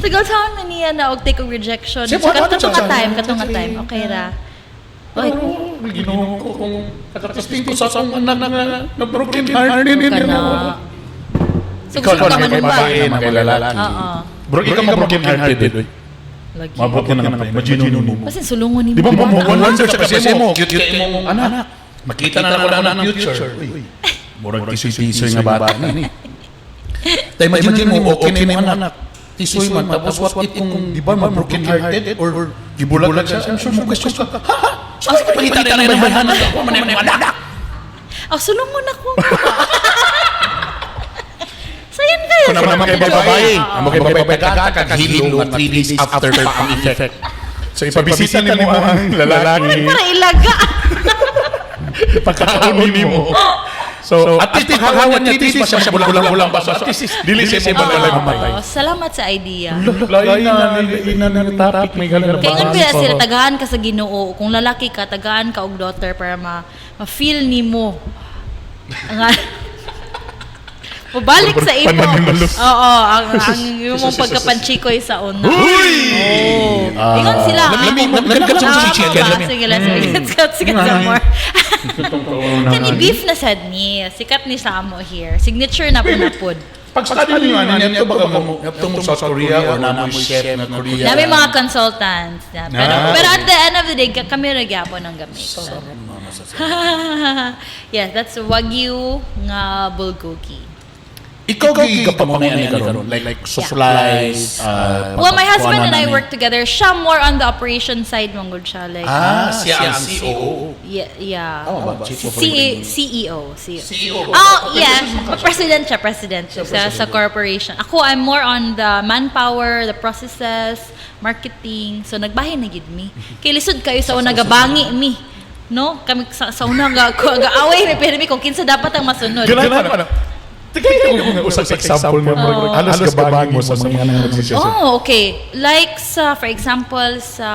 go taon man niya na og take og rejection. Sige, So wala katong na nga siya. time, katong nga time. Okay ra. Okay. Ginoo ko kung nakakasting ko sa akong anak na na broken hearted. Ka na. So Ikaw gusto ka na may manumbay. babae na kay lalaki. Oo. Bro, ikaw ma-broken hearted. Lagi. Mabot ka na nga imagine mo. Basin sulungon nimo. Di ba mo wonder siya kasi mo cute kay imong anak. Makita na wala na ang future. Uy, murag tisoy-tisoy nga bata ni. Tay imagine mo okay na imong anak. Tisoy man tapos what if kung di ba ma broken hearted or gibulag siya. I'm sure mo question ka. Ha? Ha? So pangita na ng bayhanan ako man imong anak. Ah, sulungon ako. Sayan kayo. Kung naman kay babae, Oo. amo kay babae kagahilo nga 3 days after pa ang effect. So ipabisita nimo ang lalaki. Para ilaga. Pagkakaon nimo. So, at least pagkawan niya, 3 days pa siya bulang-bulang pa. So, at least, dili siya mo balay mamatay. Oo, salamat sa idea. Lain na, lain na na topic. May galang Kaya nga pila sila, tagaan ka sa Ginoo. Kung lalaki ka, tagaan ka og daughter para ma ma-feel nimo. Ang Pabalik sa imo. Pananimalus. Oo, ang imong pagkapanchikoy sa una. Uy! Oh. Ingon sila. Lami, lami, lami, Ah, chicken, ba? lami. Sige, let's get some more. Kani beef na sad ni. Sikat ni sa amo here. Signature na po na pod. Pag-study niyo, ano niya, ito baka mo, ito mo South Korea or namoy chef na Korea. Dami mga consultants. Na. Pero, Ah. pero at the end of the day, kami ra gyapon ang gamit. Yes, that's Wagyu nga bulgogi. Ikaw gigapamunay ani karon like supplies. Well, my husband and I work together. Siya more on the operation side man gud siya like. Ah, siya ang COO. Yeah. Tama ba? Chief CEO. CEO. CEO. Oh, yeah. President siya, president siya sa corporation. Ako, I'm more on the manpower, the processes, marketing. So, nagbahin na gid mi. Kay lisod kayo sa una gabangi mi. No? Kami sa una ga gaaway mi pero mi kung kinsa dapat ang masunod. Ganahan pa na. Tigay ko kung usag example mo. Halos gabangi mo sa mga nang Oh, okay. Like sa, for example, sa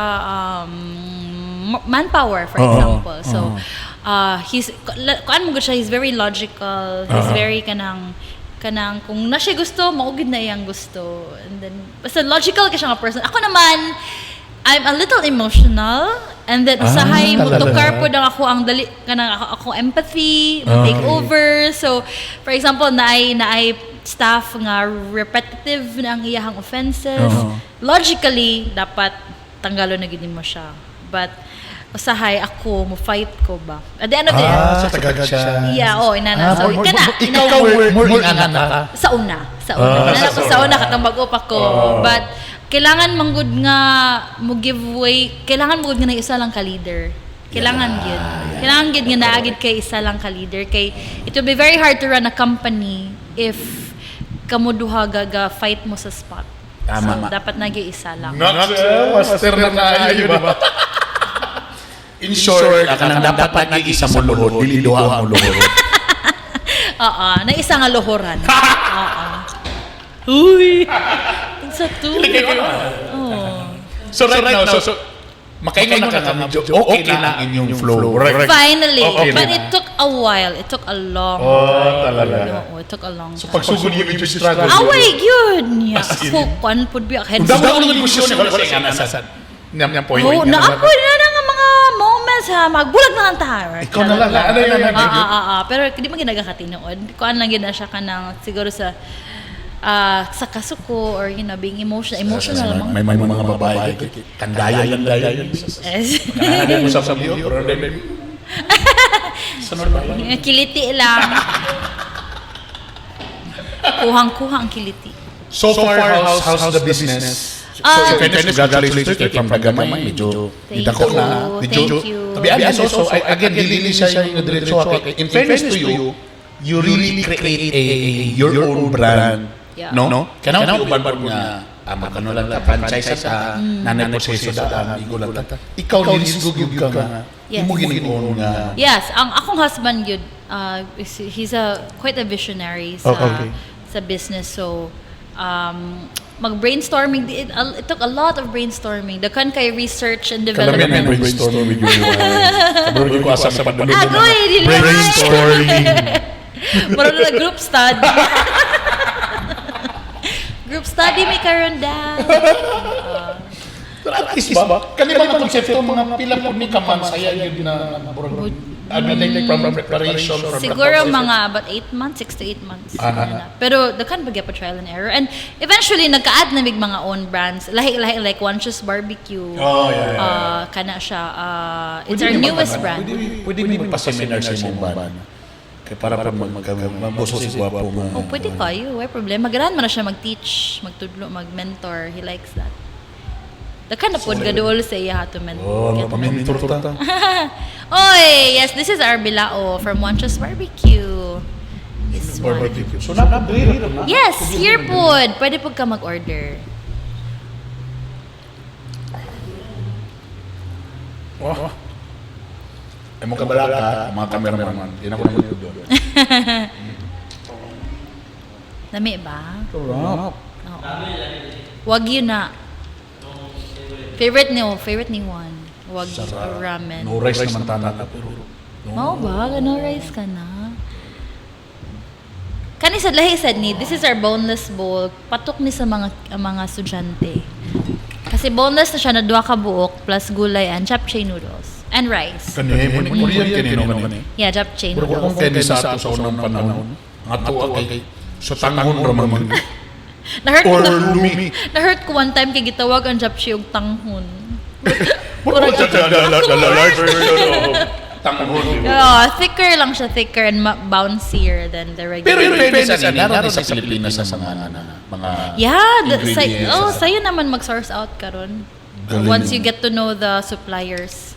manpower, for Oo. example. So, he's, kuan mo gud siya, he's very logical. He's very kanang kung na siya gusto, mao gid na iyang gusto. And then, basta logical ka siya nga person. Ako naman, I'm a little emotional. And then usahay Ah, mo talaga? tukar pod ang ako ang dali kanang ako empathy, mo take over. So for example, naay staff nga repetitive na ang iyahang offenses. Logically, dapat tanggalon na gid mo siya. But usahay ako mo fight ko ba. At the end of the Ah, sa tagag siya. Yeah, oh, inana. Ah, So, kana, ikaw inana. more ingana ka. Sa una, sa una. Ah, Inana ko sa una katong bag-o pa ko. But kailangan manggod nga mo give way, kailangan manggod nga na isa lang ka leader. Kailangan gyud. Kailangan gyud nga naa gyud kay isa lang ka leader kay it will be very hard to run a company if kamo duha gaga fight mo sa spot. Tama. So, dapat na gyud isa lang. Master na tayo, di ba? In short, kanang dapat nag-isa mo luhod, dili duha mo luhod. Oo, na isa nga luhoran. Oo. Uy. Sa to. Oh. So right now, so makaingon na ka nga medyo okay na ang inyong flow. Right. Finally. Okay But na. it took a while. It took a long Oh, time. talaga. Oo, it took a long So time. pagsugod niyo medyo struggle. Away, yun! Yeah. Ako, kuan pud biya. Heads Damo up. ko ng negosyo niya, wala siya nga nasa. Nyam nyam point. Oh, na ako na nga mga moments ha. Magbulag na lang tayo. Ikaw na lang. Ano yun, ano yun? Ah. Pero di man ginagakatinood. Kuan lang gid na siya kanang siguro sa sa kasuko or being emotional emotional lang. May mga babae, kandayan lang dayan. Yes. Ano mo sa sabiyo? Sa normal lang. Kiliti lang. Kuhang-kuha ang kiliti. So far, how's the business? So, Ah. in fairness, congratulations kay from Tagamay, medyo Thank dako you. na. Medyo, Thank you. To be honest, also, again, dili siya yung diretso. Okay. In fairness to you, you really create a your own brand. Yeah. No? Kanaw ti uban po nga magkano lang ta franchise sa nanay proseso daan igo lang ta. Ikaw nilisgog yun ka nga. Yes. Imo ginion nga. Yes, ang akong husband yun, he's a quite a visionary sa sa business. So, mag-brainstorming, it took a lot of brainstorming. Daghan kay research and Kalamian development. ang brainstorming yun. Kabro ko asa sa padulong. Agoy, dili. Brainstorming. Mura na group study. Group study may karon da. Pero at least ba? Kani mga konsepto, mga pila po ni kaman, saya yun na, ano, like from preparation, from Siguro mga about 8 months, 6 to 8 months. Ah, Ano na. Pero daghan pa gyud pa trial and error. And eventually nagka-add na mig mga own brands. Lahi-lahi like One Just Barbecue. Oh, yeah. Kana siya. It's our newest brand. Pwede mi magpa-seminar sa imong ban. Kay para magbuso si gwapo nga. Oh, pwede kayo. Why problema? Ganahan man na siya mag-teach, magtudlo, mag-mentor. He likes that. Daghan na pod gaduol sa iya to mentor. Oh, magpa-mentor ta. Oy, yes, this is our bilao from One Just Barbecue. This one. Barbecue. So, na, na. Yes, here pod. Pwede pod ka mag-order. Oh. Ay mo kabalaka, mga cameraman. Yan ako nang doon. Lami ba? Sarap. Wagyu na. Favorite ni Juan. Wagyu ramen. No rice naman tanan na pero. Mao ba? No rice ka na. Kani sa lahi sad ni, this is our boneless bowl. Patok ni sa mga estudyante. Kasi boneless na siya na duha ka buok plus gulay and japchae noodles and rice. Kani mo ni Korean kani no kani. Yeah, japchae Pero noodles. kung kani sa ato sa unang panahon, nga tuwa kay so tanghon ra man. Na-hurt Or ko, lumi. na-hurt ko one time kay gitawag ang japchae og tanghon. Tanghon. Oh, thicker lang siya, thicker and bouncier than the regular. Pero in fairness, ani, naroon sa Pilipinas sa mga Yeah, ingredients. oh, sayo naman mag-source out karon. Galing. Once you get to know the suppliers.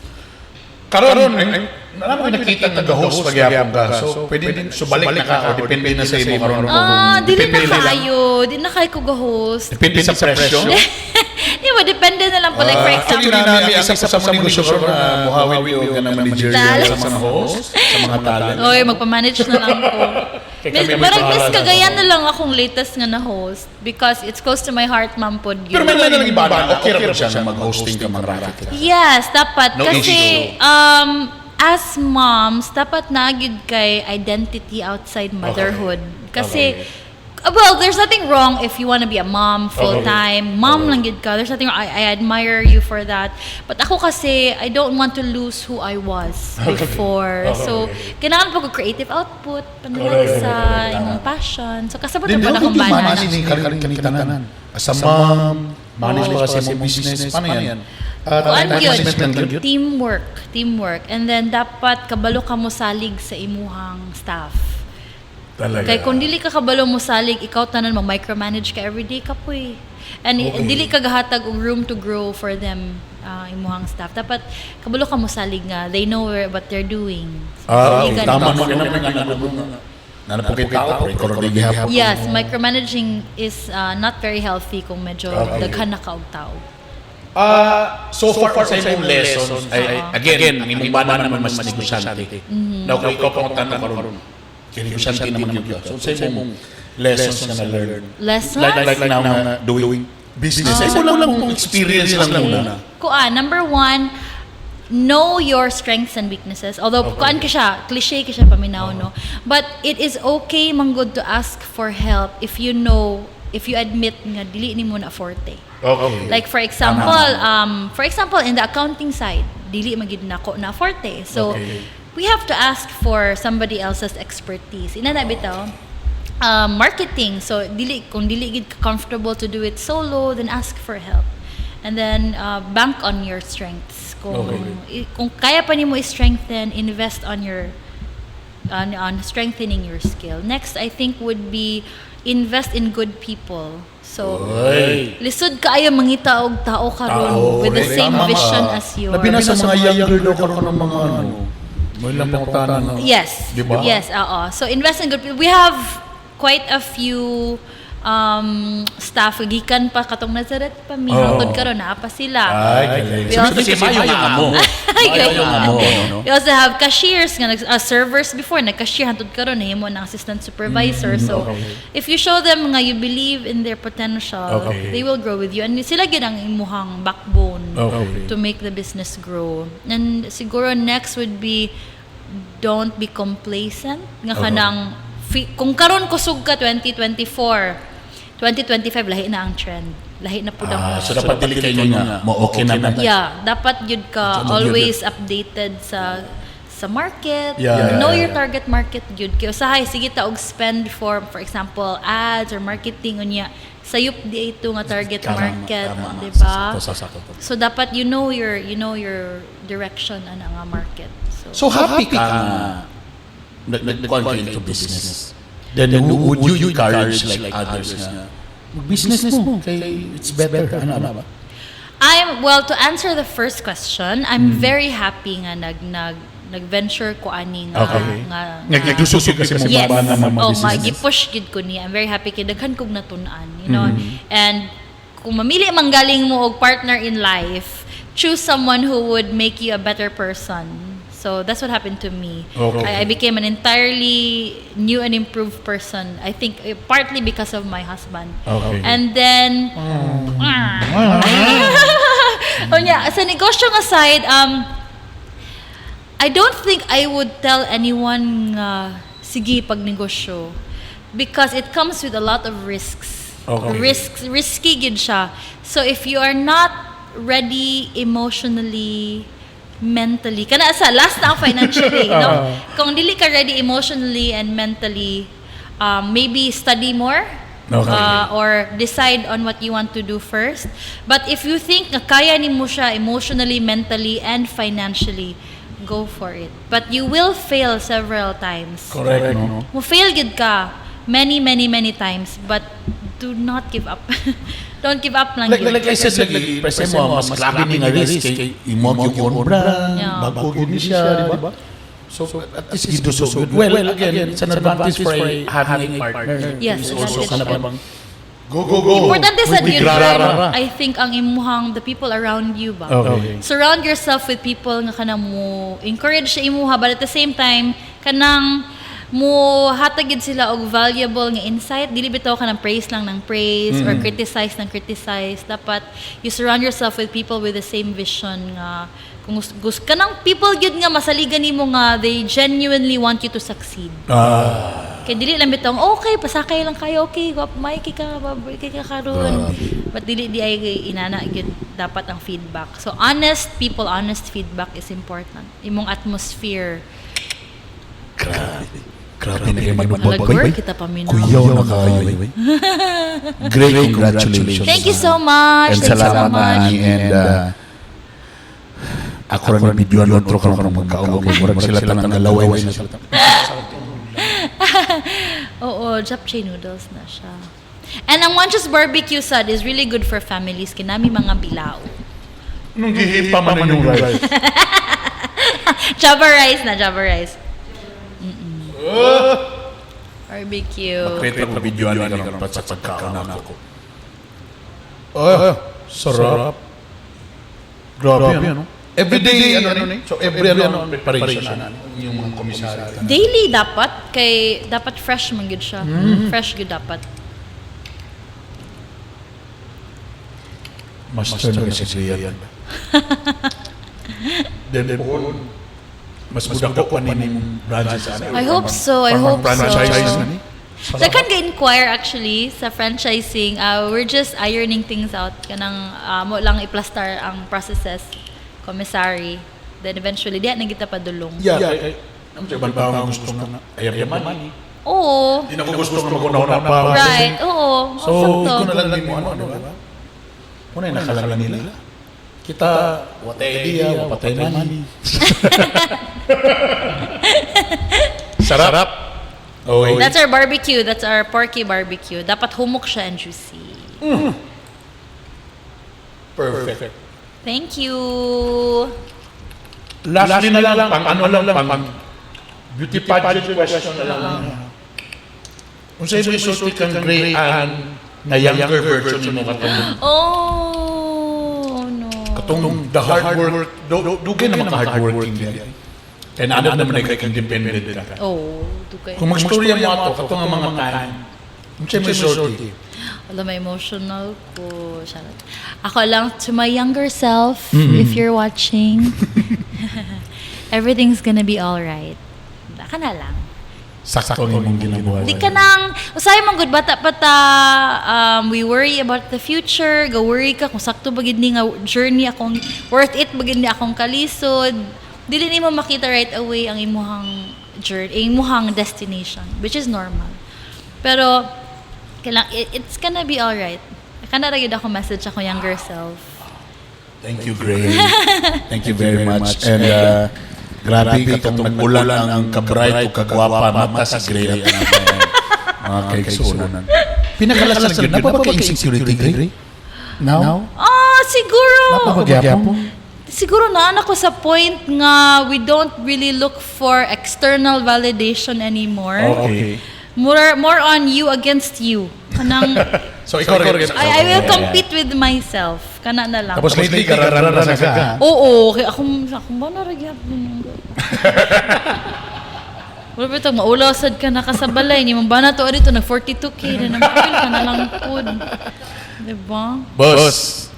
Karon, alam mo nakita nga host pagyapon ka. So, pwede din, so balik na ka o depende na sa imo karon. Ah, dili na Depende lang. kaayo. Di na kayo ko ga-host. Depende sa presyo. Di ba, depende na lang po. Like, for Actually, example, nami ang isa sa mga negosyo karon na muhawid yung kanang managerial Talent. sa mga host, sa mga talent. Oy, magpa-manage na lang ko. Kay kami may Parang Miss bahala na. Cagayan na lang akong latest nga na host because it's close to my heart, ma'am pod yun. Pero may na lang iba na, okay ra po siya siya na mag-hosting ka mag-racket. Yes, dapat. No Kasi, issue. As moms, dapat na gyud kay identity outside motherhood. Kasi, Well, there's nothing wrong if you want to be a mom full time. Mom lang gyud ka. There's nothing wrong. I admire you for that. But ako kasi, I don't want to lose who I was before. So, kailangan pa ko creative output, panulad sa imong passion. So, kasabot Then na how po did na you akong bana. manage ni kanitanan? As a mom, manage pa kasi mong business, paano yan? Kuan Time yun. management lang yun? Teamwork. Teamwork. And then, dapat kabalo ka mo salig sa imuhang staff. Talaga. Kay kung dili ka kabalo mo salig, ikaw tanan mo micromanage ka everyday ka po eh. And dili ka gahatag og room to grow for them, imuhang staff. Dapat kabalo ka mo salig nga they know what they're doing. Ah, Saligan tama mo. no na nga na po kay tao pero ikaw rin gihapon. Yes, micromanaging is not very healthy kung medyo daghan na ka og tao. Ah, so far sa imong lessons ay, again, ang imong bana naman mas negosyante. Now kung ikaw pang tanong karon, kay negosyante naman gyud ka. So sa imong lessons nga na learn. Lessons? Like now na doing business. Ay, mo lang kung experience lang muna. Kuan, number one, know your strengths and weaknesses. Although, kuan ka siya, cliche ka siya paminaw, no? But it is okay, manggod, to ask for help if you know, if you admit nga dili nimo na forte. Like for example, in the accounting side, dili man gyud nako na forte. So we have to ask for somebody else's expertise. Ina na bitaw. Marketing. So dili kung dili gid ka comfortable to do it solo, then ask for help. And then bank on your strengths. Kung kaya pa nimo i-strengthen, invest on strengthening your skill. Next, I think, would be invest in good people. So, Oy. lisod kaayo mangita og tao karon Tao, with the correct. same Tama. vision as yours. Labi na sa mga younger daw karon ng mga ano. May lang pangutana na. Yes. Di ba? Yes, oo. So invest in good people. We have quite a few staff gikan pa katong Nazareth pa mi hangtod karon naa pa sila. Ay, galing. We also- Kasi mayo nga amo. Ay, Mayo nga amo, no? We also have cashiers nga servers before, nag-cashier hangtod karon nahimo ng assistant supervisor. So if you show them nga you believe in their potential, they will grow with you. And sila gyud ang imuhang backbone to make the business grow. And siguro next would be don't be complacent nga kanang kung karon kusog ka 2024, 2025 lahi na ang trend. Lahi na pud ang Ah, so dapat dili kayo nga mo okay na na. Yeah, dapat gyud ka Dapat always updated sa market. Know your target market gyud. Kay usahay sige ta og spend for example, ads or marketing, unya sayop di ito nga target market, di ba? Sakto, sakto. So dapat you know your direction ana nga market. So, So happy ka nga nag ka into business. Then would you encourage like others nga business mo kay it's better, ano ba? I'm well, to answer the first question, I'm very happy nga nag nag nag-venture ko ani nga nga, Nagdususog kasi mo Yes. baba na Oh, business. ma gi-push gid ko niya. I'm very happy kay daghan kog natun-an. And kung mamili man galing mo og partner in life, choose someone who would make you a better person. So that's what happened to me. I became an entirely new and improved person. I think partly because of my husband. And then, oh yeah, sa negosyo nga side, I don't think I would tell anyone nga sige pag negosyo because it comes with a lot of risks. Risks, risky gid siya. So if you are not ready emotionally, mentally, kana sa last na ang financially, no? Kung dili ka ready emotionally and mentally, maybe study more. Or decide on what you want to do first. But if you think nga kaya nimo siya emotionally, mentally, and financially, go for it. But you will fail several times. Correct, no? Mo fail gid ka many, many, many times, but do not give up. Don't give up lang Like, gyud. like I said, lagi, present mo, mas grabe ni nga risk kay imo yung own brand, bago gyud ni siya, di ba? So, at least you do so good. Well, again, it's an advantage for having a partner. Yes, It's also advantage. kana bang go, go, go. Importante sa Uy, yun, grara. I think ang imuhang the people around you ba. Surround yourself with people nga kanang mo encourage sa imuha, but at the same time kanang mo hatag gid sila og valuable nga insight, dili bitaw kanang praise lang ng praise or criticize ng criticize. Dapat you surround yourself with people with the same vision nga kung kanang people gyud nga masaligan nimo nga they genuinely want you to succeed. Ah. Kay dili lang bitong okay, pasakay lang kayo, okay, gwap may ka kay ka karon. But dili di ay inana gyud dapat ang feedback. So honest people, honest feedback is important. Imong atmosphere. Grabe. Grabe na kayo Malagor kita paminaw. Kuyaw na kayo. Great, congratulations. Thank you so much. And Thank you so salamat much. ani and ako rin videoan otro karon karon magkaon kay murag sila tanang galaway na sila. Oo, japchae noodles na siya. And ang Wanchus Barbecue sad is really good for families. Kinami mga bilao. Nung gihipa man yung rice. Java rice na, Java rice. Barbecue. Create ko videoan ni karon pa sa pagkaon nako. Oh, sarap. Grabe, ano? Every day, ano, ni? So, every, ano, preparation, ano, yung mga komisaryo. Daily dapat kay dapat fresh man gyud siya. Fresh gyud dapat. Master na kasi siya yan. Then, pohon, mas muda ko pa ni branches. I hope so. I hope so. Franchise na ni. Daghan ka inquire actually sa franchising. We're just ironing things out kanang mo lang iplastar ang processes, commissary. Then eventually diha na kita padulong. Yeah, kay, ano sa ibang tao ang gusto nga, I have the money. Oo. Hindi na ko gusto nga mag-una pa. Right. Oo. So, sakto. ikaw na lang din mo, ano, di ba? Muna yung nakalaga nila. Kita, what idea, what money. Sarap. Okay. That's our barbecue. That's our porky barbecue. Dapat humok siya and juicy. Perfect. Thank you. Lastly na lang, pang ano lang, pang beauty pageant question na lang. Kung sa'yo may isulti kang Gray Ann na younger version mo katong Oh, no. katong the hard work, dugay na maka hard working di ay. Kaya naanad naman ay kay independent ka. Oh, dugay. Kung magstorya mo ato, katong ang mga time, kung sa'yo may isulti, Alam, emotional ko. Charot. Ako lang, to my younger self, if you're watching, everything's gonna be alright. Baka na lang. Sakto ang imong ginabuhat. Di ka nang, usahay man good bata pa ta, we worry about the future, go worry ka kung sakto ba gid ni nga journey akong, worth it ba gid ni akong kalisod. Dili nimo makita right away ang imuhang journey, imuhang destination, which is normal. Pero, it's gonna be alright. Kana ra gid ako message ako younger self. Thank you, Gray. Thank you very much. And grabe katong nag-ulan ang kabright o kagwapa mata sa Gray at ang mga kaigsuonan. Pinakalas na gyud, napa ba ka insecurity, Gray? Now? Ah, siguro. Napa ba gyapon? Siguro na ako sa point nga we don't really look for external validation anymore. Okay. More on you against you. Kanang So, ikaw rin. I will compete with myself. Kana na lang. Tapos lately, kararara na ka. Oo, kay akong akong ba naragyapon. Wala ba ito, maulaw sad ka nakasabalay. Ni mong ba na to dito, nag 42K na nang ka na lang pud. Diba? Boss.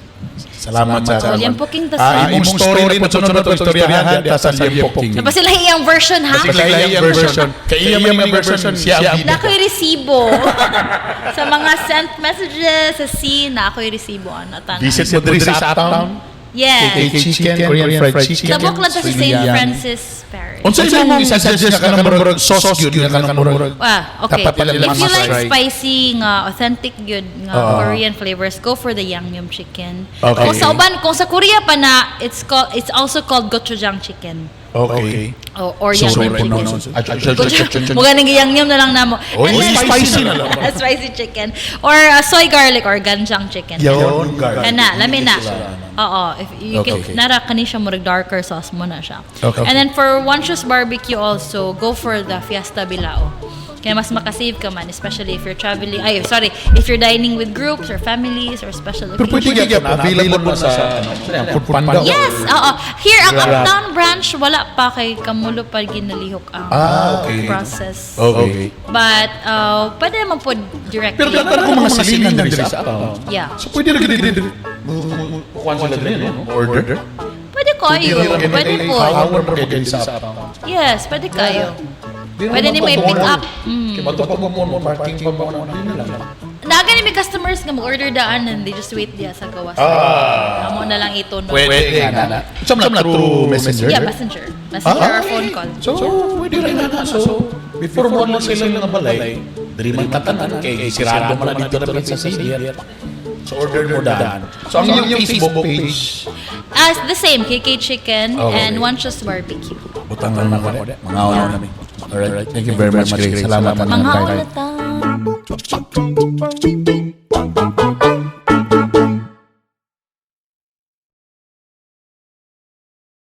Salamat sa Oh, Liempo King tas. Ah, imong story na sunod na to istoryahan di sa Liempo King. Basta sila iyang version ha. Basta sila iyang version. Kay iya man yung version siya ang bida. Na ako'y resibo. Sa mga sent messages, sa scene, na ako'y resibo. Ano, tanan. Visit mo diri sa Uptown. Yes. KK Chicken, Korean Fried Chicken. Tabok lang ta sa St. Yummy. Francis Parish. Unsa imong i-suggest nga kanang murag sauce gyud nga kanang murag? Ah, okay. Dapat pala If you must like try. spicy nga authentic gyud nga Korean flavors, go for the yangnyeom chicken. Okay. Kung sa uban, kung sa Korea pa na, it's also called gochujang chicken. Okay. Or So, yangnyeom sorry, chicken. pronounce. Mugha nang yangnyeom na lang namo. Oy, And then- spicy na lang. Spicy chicken. Or soy garlic or ganjang chicken. Yon, garlic. Kana, lami na. Oo, if you can, Okay. nara kani siya murag darker sauce mo na siya. Okay. And then for Wanchus Barbecue also, go for the Fiesta Bilao. Kaya mas makasave ka man, especially if you're traveling, ay, sorry, if you're dining with groups or families or special Pero pwede occasions. gyud available na sa ano, Food Panda. Yes, oo. Here, ang Grab. Uptown branch, wala pa kay Kamulo pa ginalihok ang Ah, okay. process. Okay. But, pwede naman po directly. Pero dapat ko mga silingan diri sa Uptown. Yeah. So pwede ra gid diri. Kuan sila diri, no? Order. Pwede kayo. Pwede po. Power ra gid sa Uptown. Yes, pwede kayo. Pwede nimo i-pick up. Kay matupag mo mo parking pa mo na na lang. Naa gani may customers nga mag-order daan and they just wait diya sa gawas. Ah. Amo na lang ito, no? Pwede nga na. Sa na through Messenger? Yeah, Messenger. Messenger or phone call. So, pwede rin na. So, before mo lang sila nga balay, diri man tatanan kay sirado man na dito na sa CR. So, order mo daan. So, ang iyong Facebook page, As the same, KK Chicken Okay. and Wanchus Barbecue. Butang lang na ko. Mga na kami. Alright. Thank you very much, Grace. Salamat. Mga ta.